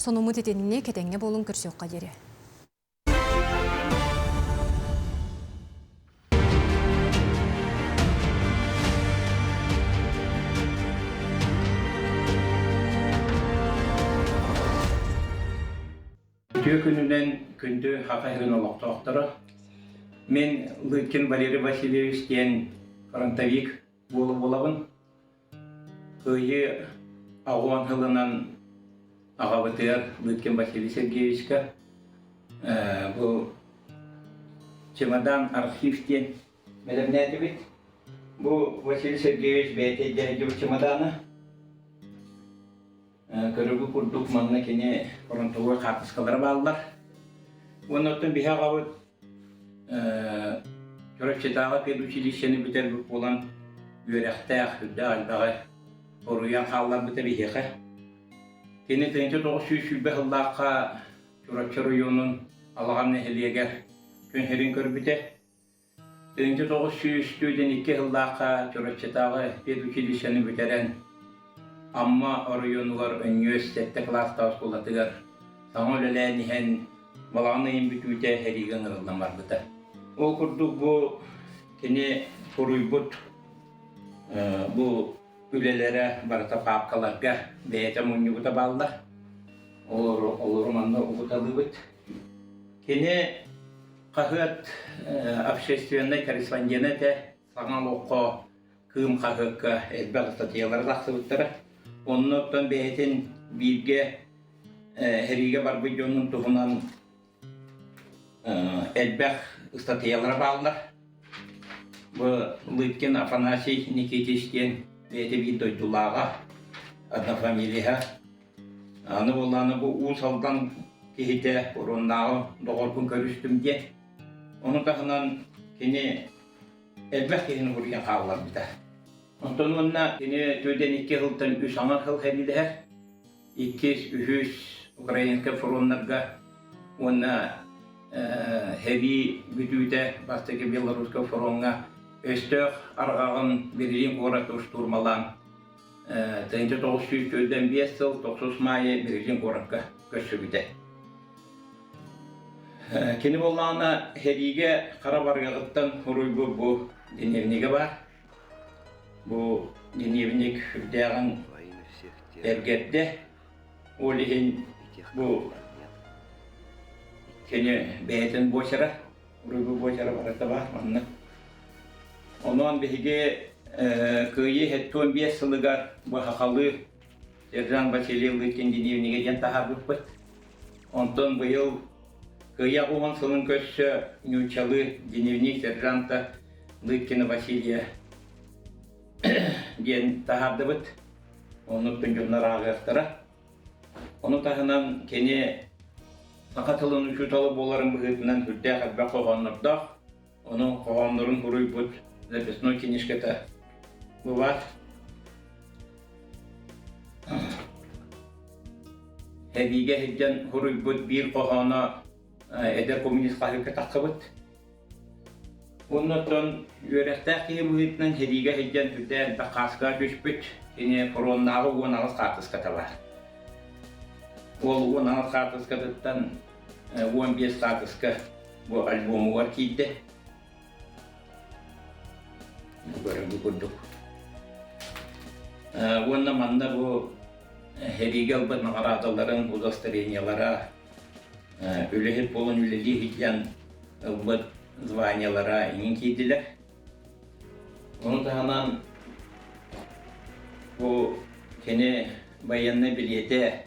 Сонуммут итинник этэҥҥэ буолун көрсүөххэ диэри. Үтүө күнүнэн күндү Саха сирин олохтоохторо. Мин Лыткин Валерий Васильевич диэн фронтовик буола буолабын. Кыайыы аҕуон сылынан аҕабытыгар Лыткин Василий Сергеевичка бу чемодан архив диэн бэлэмнээтибит. Бу Василий Сергеевич бэйэтэ илдьэ чемодана. Көрүгү курдук манна кини фронтовой хаартыскалара бааллар. Уонна оттон биһи аҕабыт Чурапчытааҕы педучилищены бүтэрбит буолан үөрэхтээх, үрдээх элбэҕи оруйан хаалларбыта биһиэхэ. Кини 1920 сыллаахха Чурапчы оройуонун Алаҕан нэһилиэгэр күн сирин көрбүтэ. 1922 сыллаахха Чурапчытааҕы педучилищены бүтэрэн Амма оройуонугар Өнньүөс сэттэ кылаастаах оскуолатыгар саҥа үлэлээн иһэн балаҕан ыйын бүтүүтэ сэриигэ ыҥырыллан барбыта. Ол курдук бу кини суруйбут бу үлэлэрэ барыта паапкаларга бэйэтэ мунньубута бааллар. Олору манна угуталыыбыт. Кини хаһыат общественнай корреспондена этэ. Саҥа олоххо Кыым хаһыакка элбэх ыстатыйалара тахсыбыттара. Онно оттон бэйэтин бииргэ сэриигэ барбыт дьонун туһунан элбэх ыстатыйалара бааллар. Бу Лыткин Афанасий Никитич диэн бэйэтэ биир дойдулааҕа, однофамилиһа. Аны буоллаҕына бу Уус Алдан киһитэ уруоннааҕы доҕорбун көрүстүм диэн. Ону таһынан кини элбэх киһини буруйан хаалларбыта. Онтон уонна кини түөдэн икки сылтан үс аҥар сыл сэриилэһэр. Иккис, үһүс украинскай фроннарга уонна сэрии бүтүүтэ бастакы Белорусскай фроҥҥа өстөөх арҕаҕын Берлин куораты штурмалаан 1945 сыл тохсус маайы Берлин куоракка көрсүбүтэ. Кини буоллаҕына сэриигэ хара барыаҕыттан уруйбут бу дневнигэ баар. Бу дневник үрдээҕин эргэрдэ. Ол иһин бу кини бэйэтин буочара, уруйбут буочара барыта баар манна. Онон биһиги Кыайыы 75 сылыгар бу сахалыы Сержант Василий Лыткин дневнигэ диэн таһаарбыппыт. Онтон быйыл Кыайа уһун сылын көрсө нууччалыы дневник сержанта Лыткина Василия диэн таһаардыбыт. Оннук дьоннор ааҕыахтара. Ону таһынан кини саха тылын учуутала буоларын быһыытынан сүрдээх элбэх хоһооннордоох. Ону хоһооннорун суруйбут записной книжката бу баар. Эбиигэ сылдьан суруйбут биир хоһооно эдэр коммунист хаһыакка тахсыбыт. Оннуттан үөрэхтээх киһи быһыытынан сэриигэ сылдьан сүрдээх элбэх хааскаҕа түспүт. Кини фроннааҕы 18 хаартыската баар. Ол 18 хаартыскатыттан 15 хаартыска. бу альбомугар киирдэ. Көрөргө курдук. Уонна манна бу сэриигэ ылбыт наҕараадаларын удостоверениелара, үлэһит буолан үлэлии сылдьан ылбыт званиелара иҥин киирдилэр. Ону таһынан бу кини байыаннай билиэтэ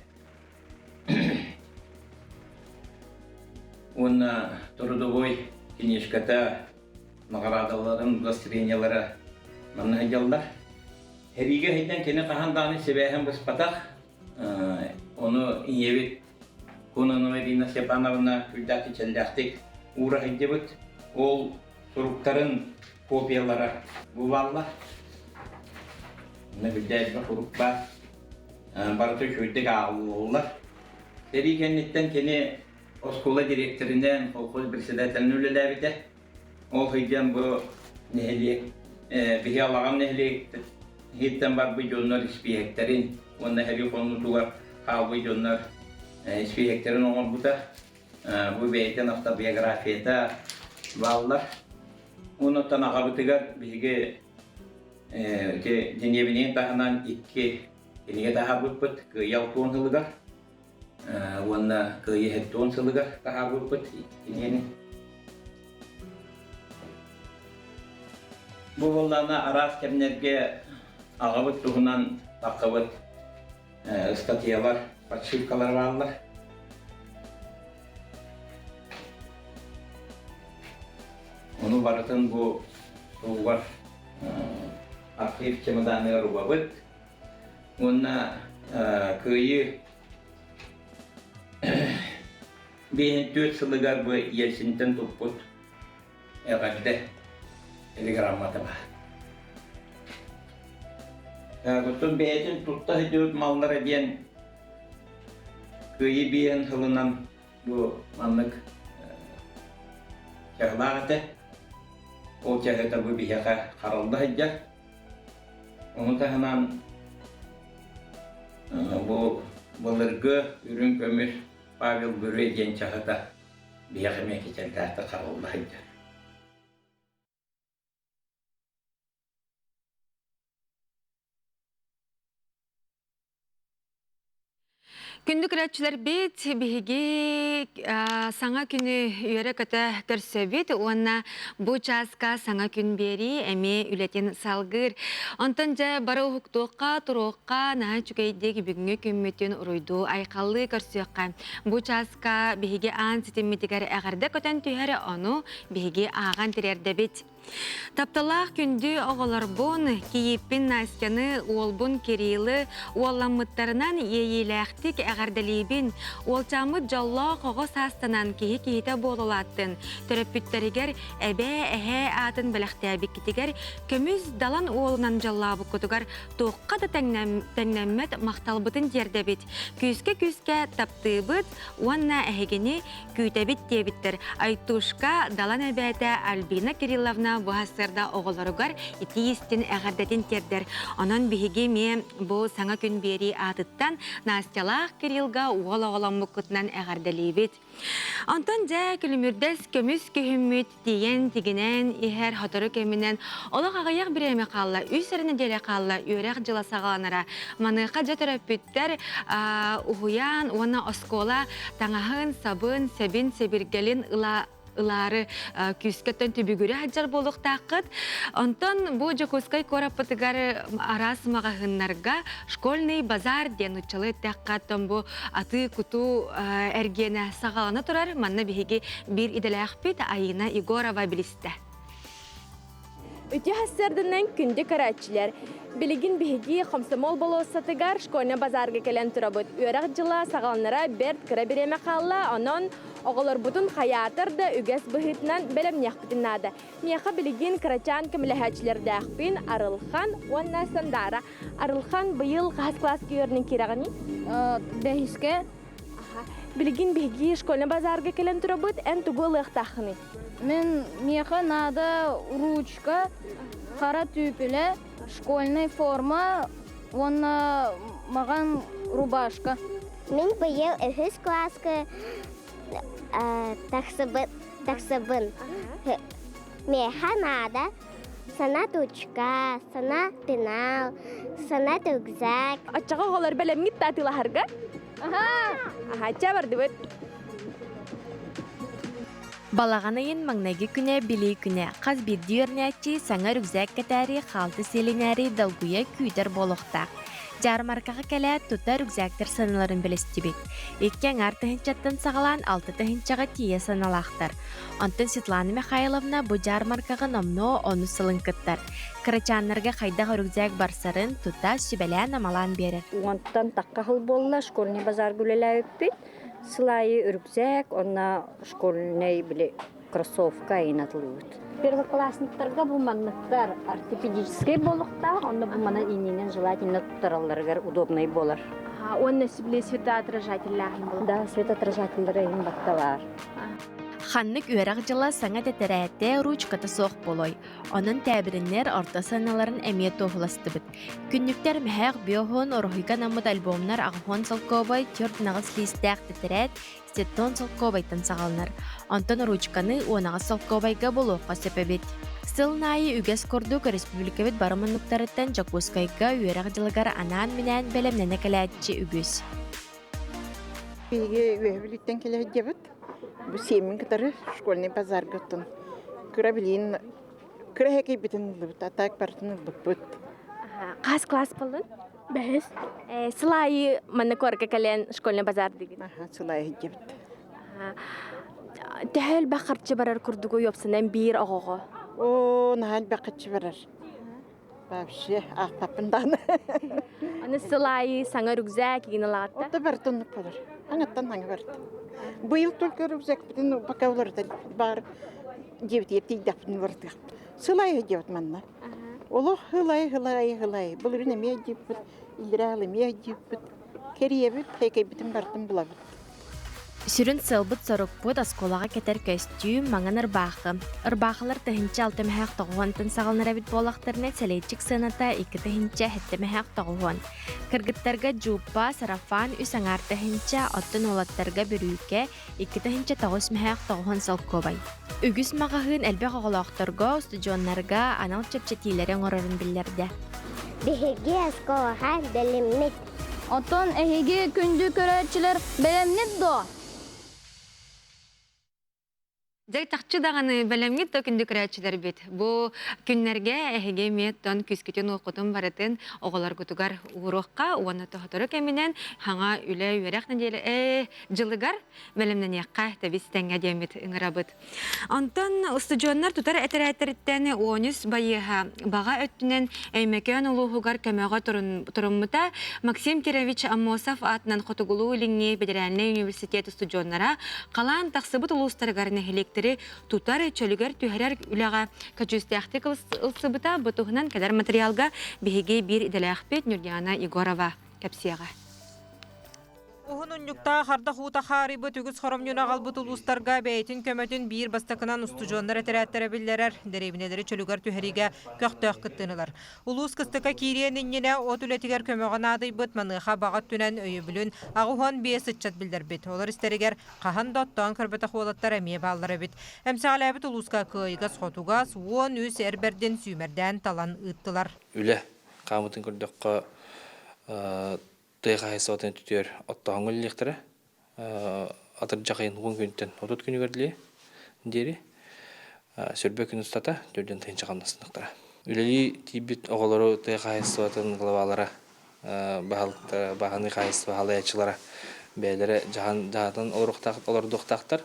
уонна трудовой книжката, наҕараадаларын удостоверениелара манна сылдьаллар. Сэриигэ сылдьан кини хаһан даҕаны сибээһин быспатах. Ону ийэбит Кононова Ирина Степановна үрдээх кичэллээхтик уура сылдьыбыт. Ол суруктарын копиялара бу бааллар. Онно үрдээх элбэх сурук баар. Барыта үчүгэйдик ааҕыллаллар. Сэрии кэнниттэн кини оскуола дириэктэринэн, колхоз председателинэн үлэлээбитэ. Ол сылдьан бу нэһилиэк, биһи Алаҕан нэһилиэгиттэн барбыт дьоннор испииһэктэрин уонна сэрии хонуутугар хаалбыт дьоннор испииһэктэрин оҥорбута. Бу бэйэтин автобиографията бааллар. Онуттан аҕабытыгар биһиги ити Дьиниэбинин таһынан икки кинигэ таһаарбыппыт Кыайыы алтуон сылыгар уонна Кыайыы хэттуон сылыгар таһаарбыппыт кинигэни. Бу буоллаҕына араас кэмнэргэ аҕабыт туһунан таххыбыт ыстатыйалар, подшивкалар бааллар. Ону барытын бу туһугар архив чемоданыгар угабыт. Уонна Кыайыы 54 сылыгар бу Ельцинтэн туппут эҕэрдэ телеграммата баар. Оттон бэйэтин тутта сылдьыбыт маллара диэн Кыайыы биэһин сылынан бу маннык чаһылаах этэ. Ол чаһыта бу биһиэхэ харалла сылдьар. Ону таһынан бу былыргы үрүҥ көмүс Павел Бүрү диэн чаһыта биһиэхэ эмиэ кичэллээхтик харалла сылдьар. Күндү көрөөччүлэрбит, биһиги саҥа күнү үөрэ-көтө көрсөбүт уонна бу чааска саҥа күн биэрии эмиэ үлэтин салгыыр. Онтон дьэ бары уһуктуохха, туруохха, наһаа үчүгэйдик бүгүҥҥү күммүтүн уруйдуу айхаллыы көрсүөххэ. Бу чааска биһиги аан ситиммитигэр эҕэрдэ көтөн түһэр, ону биһиги ааҕан тириэрдэбит. Тапталаах күндү оҕолорбун, кийииппин Настяны, уолбун Кириллы уолламмыттарынан иэйиилээхтик эҕэрдэлиибин. Уолчааммыт дьоллоох оҕо саастанан киһи киһитэ буола улааттын. Төрөппүттэригэр эбээ, эһээ аатын бэлэхтээбиккитигэр көмүс далан уолунан дьоллообуккутугар туохха да тэҥнэммэт махталбытын тиэрдэбит. Күүскэ-күүскэ таптыыбыт уонна эһигини күүтэбит диэбиттэр. Айтушка Далан эбээтэ Альбина Кирилловна бу сарсыарда оҕолоругар итии истин эҕэрдэтин тиэрдэр. Онон биһиги эмиэ бу саҥа күн биэрии аатыттан Настялаах Кириллга уол оҕоломмуккутунан эҕэрдэлиибит. Онтон дьэ күлүмүрдэс көмүс күһүммүт тиийэн тигинэн иһэр сотору кэминэн олох аҕыйах бириэмэ хаалла, үс эрэ нэдиэлэ хаалла үөрэх дьыла саҕаланара. Маныаха дьэ төрөппүттэр уһуйаан уонна оскуола таҥаһын, сабын, сэбин, сэбиргэлин ыла ылаары күүскэттэн түбүгүрэ сылдьар буолуохтааххыт. Онтон бу Дьокуускай куораппытыгар араас маҕаһыыннарга школьный базар диэн нууччалыы эттэххэ, оттон бу атыы-кутуу эргиэнэ саҕалана турар. Манна биһиги биир идэлээхпит Айыына Егорова билистэ. Үтүө сарсыарданан күндү көрөөччүлэр! Билигин биһиги Комсомол болуоссатыгар школьнай базарга кэлэн турабыт. Үөрэх дьыла саҕаланара бэрт кыра бириэмэ хаалла, онон оҕолорбутун хайаатар да үгэс быһыытынан бэлэмниэхпитин наада. Миэхэ билигин кырачаан көмөлөһөөччүлэрдээхпин Арылхан уонна Сандаара. Арылхан быйыл хаһыс кылааска үөрэнэн киирэҕиний? Бэһискэ. Билигин биһиги школьнай базарга кэлэн турабыт. Эн тугу ылыахтааххыный? Мин миэхэ наада ручка, хара түүпүлэ, школьная форма уонна маҕан рубашка. Мин быйыл үһүс кылааска тахсыбыт. Тахсабын. Миэхэ наада сана тучка, сана пенал, сана рюкзак. Оччоҕо оҕолор бэлэмҥит да атыылаһарга? Аха, чэ бардыбыт. Балаҕан ыйын маҥнайгы күнэ Билии күнэ. Хас биирдии үөрэнээччи саҥа рюкзак кэтээри, хаалты сиэлинээри долгуйа күүтэр буолуохтаах. Дьаармаркаҕа кэлээт, тута рюкзактар сыаналарын билистибит. Икки аҥаар тыһыынчаттан саҕалаан 6 тыһыынчаҕа тиийэ сыаналаахтар. Онтон Светлана Михайловна бу дьаармаркаҕа номнуо онус сылын кыттар. Кырачааннарга хайдах рюкзак барсарын тута сүбэлээн-амалаан биэрэр. Уонтан тахха сыл буолла школьный базарга үлэлээбиппит. Сыл аайы рюкзак, онно школьный били кроссовка айын атылыыбыт. Первоклассниктарга бу манныктар ортопедическай буолуохтаах, онно бу манан иннинэн желательно туттаралларыгар удобный буолар. Уонна били светоотражателлээхин буолар. Да, светоотражателлары иһин батталаар. Ханнык үөрэх дьыла саҥа тэтэрээттэ ручката суох буолуой. Онон тээбириннэр орто сыаналарын эмиэ туоһуластыбыт. Күннүктэр мөһөөх биоһун уруһуйга анаммыт альбомнар 80 солкуобай, 48 лиистээх тэтэрээт 70 солкуобайтан саҕаланар. Онтон ручканы 18 солкуобайга булуохха сөп эбит. Сыл аайы үгэс курдук республикабыт бары муннуктарыттан Дьокуускайга үөрэх дьылыгар анаан-минээн бэлэмнэнэ кэлээччи үгүс. Биһиги Үөһээ Бүлүүттэн кэлэ сылдьабыт. Бу сиэммин кытары школьный базарга оттон кыра билиин кыра эһэкийбитин ыллыбыт, а так барытын ылбыппыт. Хас класс буоллун? Бэһис. Сыл аайы манна куоракка кэлэн школьный базар дигин. Аха, сыл аайы сылдьабыт. Төһө элбэх харчы барар курдугу уопсайынан биир оҕоҕо? Оо, наһаа элбэх харчы барар. Вообще, аахпаппын даҕаны. Аны сыл аайы саҥа рюкзак игин ылаҕатта. Отто барыта оннук буолар. Аҥаттан аҥа барыта. Быйыл только рюкзакпытын пока уларыта баар диэбитигэр тиийдэхпитин уларытыахпыт. Сыл аайы диэбит манна. Олох ылай, ылай, ылай. Былырыын эмиэ диэбиппит, иллэрээ эмиэ диэбиппит. Кэрийэбит, хэкэйбитин барытын булабыт. Сүрүн сыалбыт-сорукпут оскуолаҕа кэтэр көстүүм, маҥан ырбаахы. Ырбаахылар 1690-тан саҕаланар эбит буоллахтарына, сэлиэччик сыаната 2790. Кыргыттарга дьууппа, сарафан 3,5 тыһыынча, оттон уолаттарга бүрүүкэ 2990 солкуобай. Үгүс маҕаһыын элбэх оҕолоохторго, устудьуоннарга анал чэпчэтиилэри оҥорорун биллэрдэ. Биһиги оскуолаҕа бэлэммит. Оттон эһиги күндү көрөөччүлэр бэлэмнит дуо? Дьэ чахчы даҕаны бэлэмҥит да күндү көрөөччүлэрбит. Бу күннэргэ эһиги эмиэ күскүтүн уоккутун барытын оҕолоргутугар ууруохха уонна тоһотору кэминэн хаҥа үлэ үөрэх нэдиэлэ дьылыгар бэлэмнэниэххэ тэбис тэҥҥэ диэммит ыҥырабыт. Онтон устудьуоннар тутар этэрээттэриттэн 13 байыаһа баҕа өттүнэн Өймөкөөн улууһугар көмөҕө туруммута. Максим Кирович Аммосов аатынан Хотугулуу-Илиҥҥи федеральнай университет устудьуоннара халаан тахсыбыт улуустарыгар нэһилиэктэри тутар, чөлүгэр түһэрэр үлэҕэ көдьүүстээхтик ылсыбыта. Бу туһунан кэлэр материалга биһиги биир идэлээхпит Нюрьяна Егорова кэпсиэҕэ. Уһун унньуктаах ардах уута хаарыйбыт үгүс хоромньуну аҕалбыт улуустарга бэйэтин көмөтүн биир бастакынан устудьуоннар этэрээттэрэ биллэрэр, дэриэбинэлэри чөлүгэр түһэриигэ көхтөөх кыттыыны ылар. Улуус кыстыка киириэн иннинэ от үлэтигэр көмөҕө наадыйбыт, маныаха баҕа өттүнэн өйөбүлүн 85 ыччат биллэрбит. Олор истэригэр хаһан да оттоон көрбөтөх уолаттар эмиэ бааллар эбит. Эмсэҕэлээбит улууска кыайыгас-хотугас 13 эр бэрдин сүүмэрдээн талан ыыттылар. Үлэ хаамытын көрдөххө, тыа хаһаайыстыбатын өттүгэр оттооһуҥҥа үлэлиэхтэрэ. Атырдьах ыйын 10 күнтэн 30 күнүгэр диэри сөрбө күн устата 4 тыһыынча хамнастаныахтара. Үлэлии тиийбит оҕолору тыа хаһаайыстыбатын главалара, баһылыктара, бааһынай хаһаайыстыба халайааччылара бэйэлэрэ дьаһатан олордуохтаахтар.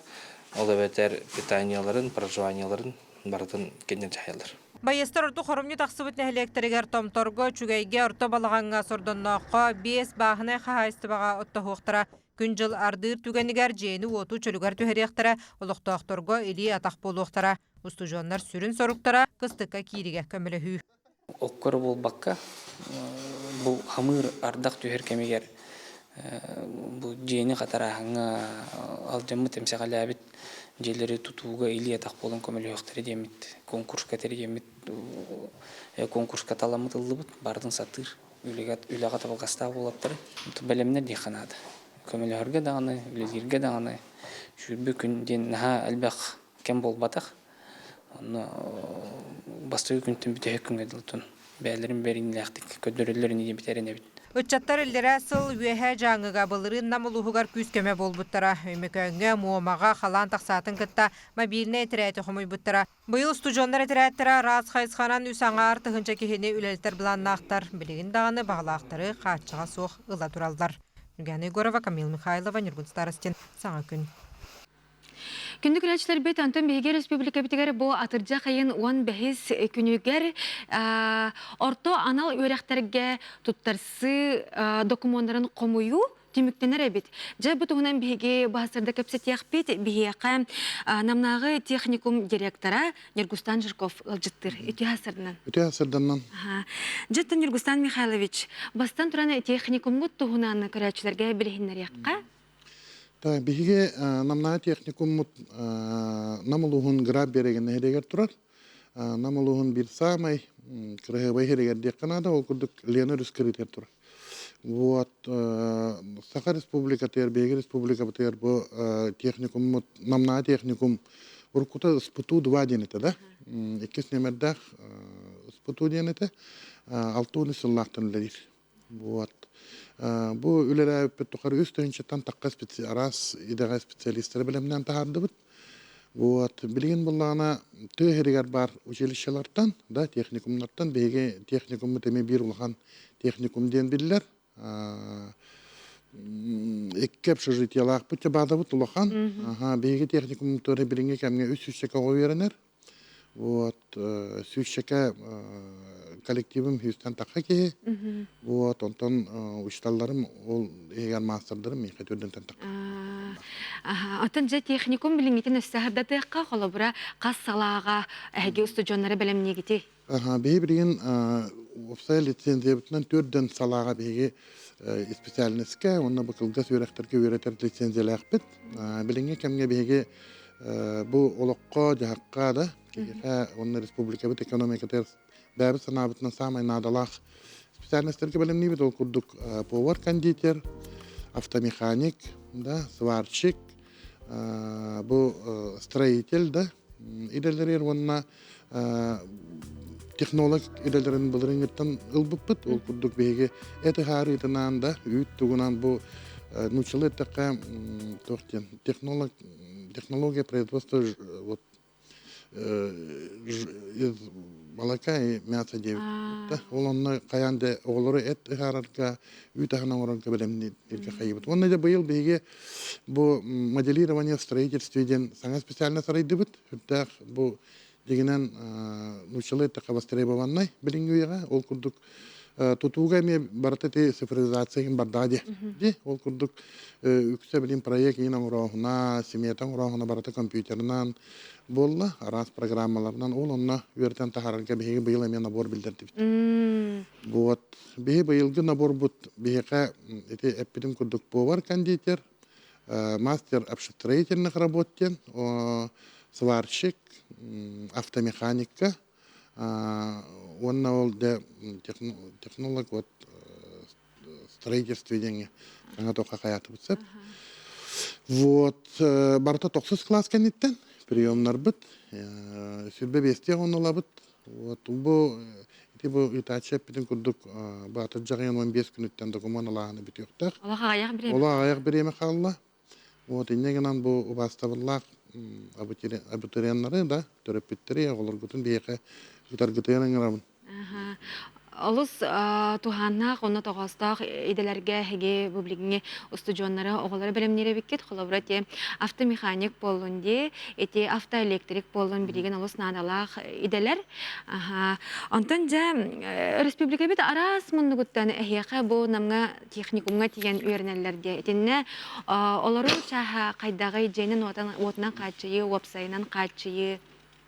Ол эбэтэр питаниеларын, проживаниеларын барытын кинилэр дьаһайаллар. Байыастар ордук хоромньу тахсыбыт нэһилиэктэригэр Томторго, Үчүгэйгэ, Орто Балаҕаҥҥа, Сордоннооххо биэс бааһынай хаһаайыстыбаҕа оттоһуохтара. Күн-дьыл ардыыр түгэнигэр дьиэни-уоту чөлүгэр түһэриэхтэрэ, олохтоохторго илии-атах буолуохтара. Устудьуоннар сүрүн соруктара кыстыкка кииригэ көмөлөһүү. Окко эрэ буолбакка, бу хамыыр ардах түһэр кэмигэр бу дьиэни хатарааһыҥҥа алдьаммыт, эмсэҕэлээбит дьиэлэри тутууга илии-атах буолан көмөлөһүөхтэрэ диэммит конкурска тэрийэммит конкурска таламмыт ыллыбыт барытын сатыыр үлэҕэ табыгастаах уолаттары бэлэмнэр диэххэ наада көмөлөһөргө даҕаны үлэлииргэ даҕаны 20 күн диэн наһаа элбэх. кэм буолбатах. Онно бастакы күнтэн бүтэһик күҥҥэ дылытын бэйэлэрин бэриниилээхтик көрдөрөллөр ини диэбит эрэнэбит. Ыччаттар иллэрээ сыл Үөһээ Дьааҥыга былырыын Нам улууһугар күүс-көмө буолбуттара. Өймөкөөҥҥө, Муомаҕа халаан тахсаатын кытта мобильнай этэрээти хомуйбуттара. Быйыл устудьуоннар этэрээттэрэ араас хайысханан үс аҥаар тыһыынча киһини үлэлэтэр былааннаахтар. Билигин даҕаны баҕалаахтары хааччаҕа суох ыла тураллар. Ньургуяна Егорова, Камил Михайлова, Ньургун Старостин. Саҥа күн. Күндү көрөөччүлэрбит, онтон биһиги республикабытыгар бу атырдьах ыйын 15 күнүгэр орто анал үөрэхтэргэ туттарсыы докумуоннарын хомуйуу түмүктэнэр эбит. Дьэ, бу туһунан биһиги баһасырда кэпсэтиэхпит. Биһиэхэ Намнааҕы техникум директора Ньургустан Жирков ыалдьыттыыр. Үтүө сарсырданан. Үтүө сарсырданан. Дьэ, Ньургустан Михайлович, бастан туран техникумҥут туһунан көрөөччүлэргэ билиһиннэриэххэ. Та биһиги Намнааҕы техникуммут Нам улууһун Граб биэрэгин нэһилиэгэр турар. Нам улууһун биир саамай кыраһыабай иһиригэр диэххэ наада, ол курдук Лена өрүс кырыытыгар турар. Вот Саха Республикатыгар, биһиги республикабытыгар бу техникуммут, Намнааҕы техникум уруккута СПТУ-2 диэн этэ да. Иккис нүөмэрдээх СПТУ диэн этэ. 63 сыллаахтан үлэлиир. Вот. Бу үлэлээбиппит тухары үс тыһыынчаттан тахха араас идэҕэ специалистары бэлэмнээн таһаардыбыт. Вот. Билигин буллаҕына тыа иһигэр баар училищелартан, да, техникумнартан биһиги техникуммут эмиэ биир улахан техникум диэн биллэр. Икки общежитиелаахпыт баадабыт улахан. Биһиги техникуммутугар билиҥҥи кэмҥэ үс сүүсчэкэ оҕо үөрэнэр. Вот, сүүсчэкэ коллективым сүүстэн тахха киһи. Вот, онтон учителларым ол иһигэр маастардарым миэхэ төрдүнтэн тахха. Оттон дьэ техникум билиҥҥитин өссө сырдатыахха, холобура, хас салааҕа эһиги устудьуоннары бэлэмниигитий? Биһи билигин уопсай лицензиябытынан төрдөн салааҕа биһиги специальноска уонна бу кылгас үөрэхтэргэ үөрэтэр лицензиялаахпыт. Билиҥҥи кэмҥэ биһиги бу олоххо-дьаһахха да киһиэхэ уонна республикабыт экономикатыгар бэйэбит санаабытынан саамай наадалаах специальностарга бэлэмниибит. Ол курдук повар-кондитер, автомеханик, да, сварщик, бу строитель да идэлэригэр уонна технолог идэлэрин былырыыҥҥыттан ылбыппыт. Ол курдук биһиги эт ыһаарыытынан да, үүт тугунан бу нууччалыы эттэххэ туох диэн технолог технология производства вот из молока и мяса диэбит да. Ол онно хайаан да оҕолору эт ыһаарарга, үүт аһын оҥорорго бэлэмнииргэ хайыбыт. Уонна дьэ быйыл биһиги бу моделирование в строительстве диэн саҥа специально сарайдыбыт. Үрдээх бу дьиҥинэн нууччалыы эттэххэ востребованнай билиҥҥи үйэҕэ. Ол курдук тутууга эмиэ барыта ити цифровизация иһин бардаҕа дии. Дии ол курдук үксэ билин проект иһин оҥорооһуна, смета оҥорооһуна барыта компьютерынан буолла, араас программаларынан ол онно үөрэтэн таһаарарга биһиги быйыл эмиэ набор биллэрдибит. Вот биһи быйылгы наборбут биһиэхэ ити эппитим курдук повар-кондитер, мастер общестроительных работ диэн, сварщик, автомеханикка уонна ол дэ технолог вот строительстве диэҥҥэ саҥа тоққа хайаатыбыт сөп. Вот барыта тохсус класс кэнниттэн приемнарбыт сүрбэ биэстиэх оннулабыт. Вот бу ити бу ыытааччы эппитин курдук баатыр дьаҕыйан 15 күнүттэн докумуон алааһына бүтүөхтээх. Олох аҕыйах бириэмэ. Олох аҕыйах бириэмэ хаалла. Вот инньэ гынан бу убаастабыллаах абитуриеннары да төрөппүттэри оҕолоргутун биһиэхэ ыытаргытыгар ыҥырабын. Олус туһааннаах уонна тоҕоостоох идэлэргэ эһиги бу билиҥҥи устудьуоннары оҕолору бэлэмниир эбиккит. Холобура, ити автомеханик буоллун дии, ити автоэлектрик буоллун билигин олус наадалаах идэлэр. Онтон дьэ республикабыт араас муннугуттан эһиэхэ бу Намҥа техникумҥа тиийэн үөрэнэллэр диэ. Итиннэ олору чааһа хайдаҕый дьиэнин уотунан хааччыйыы, уопсайынан хааччыйыы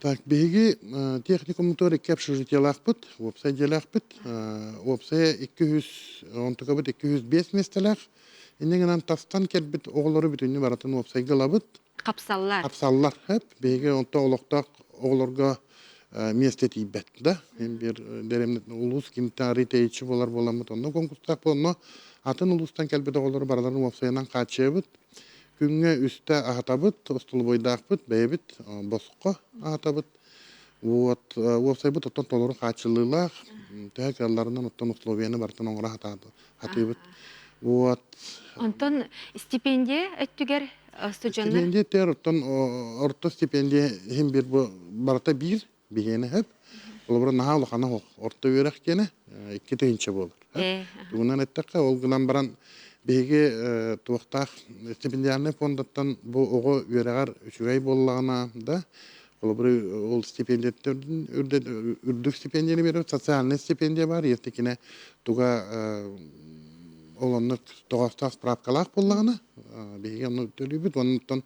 Так, биһиги техникуммутугар икки общежитиелаахпыт, уопсай дьиэлээхпит. Уопсайа 200, онтукабыт 205 миэстэлээх. Инньэ гынан тастан кэлбит оҕолору бүтүннүү барытын уопсайга ылабыт. Хапсаллар. Хапсаллар. Хэп. Биһиги онто олохтоох оҕолорго миэстэ тиийбэт да. Биир дэриэбинэ улуус кимтэн арый тэйиччи буолар буоламмыт онно конкурстаах буолла. Атын улуустан кэлбит оҕолору барыларын уопсайынан хааччыйабыт. Күҥҥэ үстэ аһатабыт, остолобуойдаахпыт, бэйэбит босхо аһатабыт. Вот, уопсайбыт оттон толору хааччыллыылаах, төһө кыалларынан оттон условияны барытын оҥоро хатыыбыт. Вот. Онтон стипендия өттүгэр студеннар? Стипендия өттүгэр оттон орто стипендия иһин биир бу барыта биир биһиэнэ сөп. Холобура наһаа улахана орто үөрэх диэнэ 2000 буолар. Тугунан эттэххэ, ол гынан баран биһиги туохтаах стипендиальнай фондаттан бу оҕо үөрэҕэр үчүгэй буоллаҕына да, холобура ол стипендияттан үрдүк стипендияны биэрэр, социальнай стипендия бар, ертикине туга ол оннук тоҕоостоох справкалаах буоллаҕына, биһиги онну төлүүбүт. Оннуттан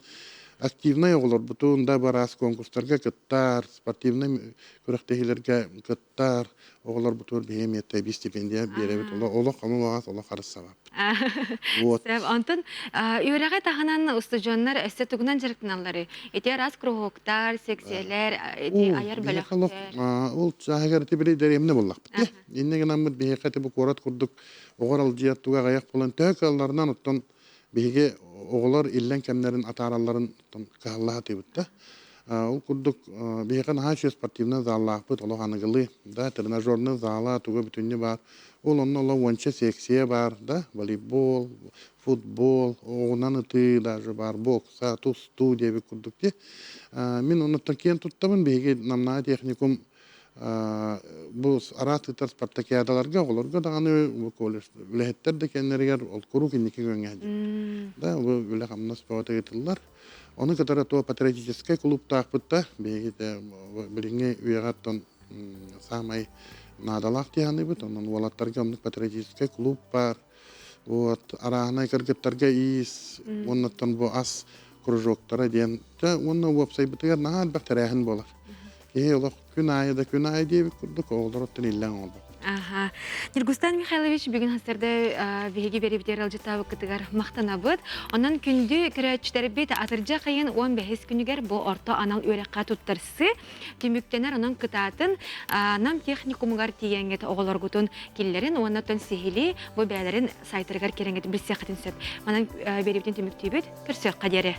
активнай оҕолорбутун да бараас конкурстарга кыттар, спортивнай күрэхтэһиилэргэ кыттар оҕолорбутугар биһиги эмиэ тэбии стипендия биэрэбит. Олох хомулаҕас, олох харыстабаппыт. Вот. Онтон үөрэҕи таһынан устудьуоннар өссө тугунан дьарыктаналларый? Ити араас круһуоктар, секциялэр, ити айар бөлөхтөр. Ол чааһыгар ити били дэриэмнэ буллахпыт. Иннэ гынаммыт биһиэхэ ити бу куорат курдук оҕор алдьыйар туга аҕыйах буолан төһө кыалларынан оттон биһиги оҕолор иллэҥ кэмнэрин атааралларын кыһалла сатыыбыт да. Ол курдук биһиэхэ наһаа үчүгэй спортивнай заллаахпыт, олох аныгылыы да, тренажерный зала туга бүтүннүү баар. Ол онно олох уонча секция баар да, волейбол, футбол, оҕунан ытыы даже баар, бокса, тустуу диэбит курдук дии. Мин оннуттан киэн туттабын, биһиги Намнаа техникум бу араас ыытар спартакиадаларга оҕолорго даҕаны бу колледж үлэһиттэр да кэннэригэр ол куруук инники күөҥҥэ да бу үлэ-хамнас бөҕөтө ыытыллар. Ону кытары то патриотическай клубтаахпыт да биһиги билиҥҥи үйэҕэ оттон саамай наадалаах дии саныыбыт. Онон уолаттарга оннук патриотическай клуб баар. Вот арааһынай кыргыттарга иис уонна оттон бу ас кружоктара диэн уонна уопсайбытыгар наһаа элбэх тэрээһин буолар. Киһи олох күн аайы да күн аайы диэбит курдук оҕолор оттон иллэҥ оҥорбот. Аха. Ньургустан Михайлович бүгүн хастарда биһиги берибитер алжытаабыккытыгар махтанабыт. Онон күндү көрөөччүлэрбит атырдьах ыйын 15 күнүгэр бу орто анал үөрэххэ туттарсы түмүктэнэр онон кытаатын Нам техникумугар тиийэҥҥит оҕолоргутун киллэрин уонна оттон сиһилии бу бэйэлэрин сайтарыгар кирэҥҥит билсиэххитин сөп. Манан биэриибитин түмүктүүбүт. Көрсүөххэ диэри.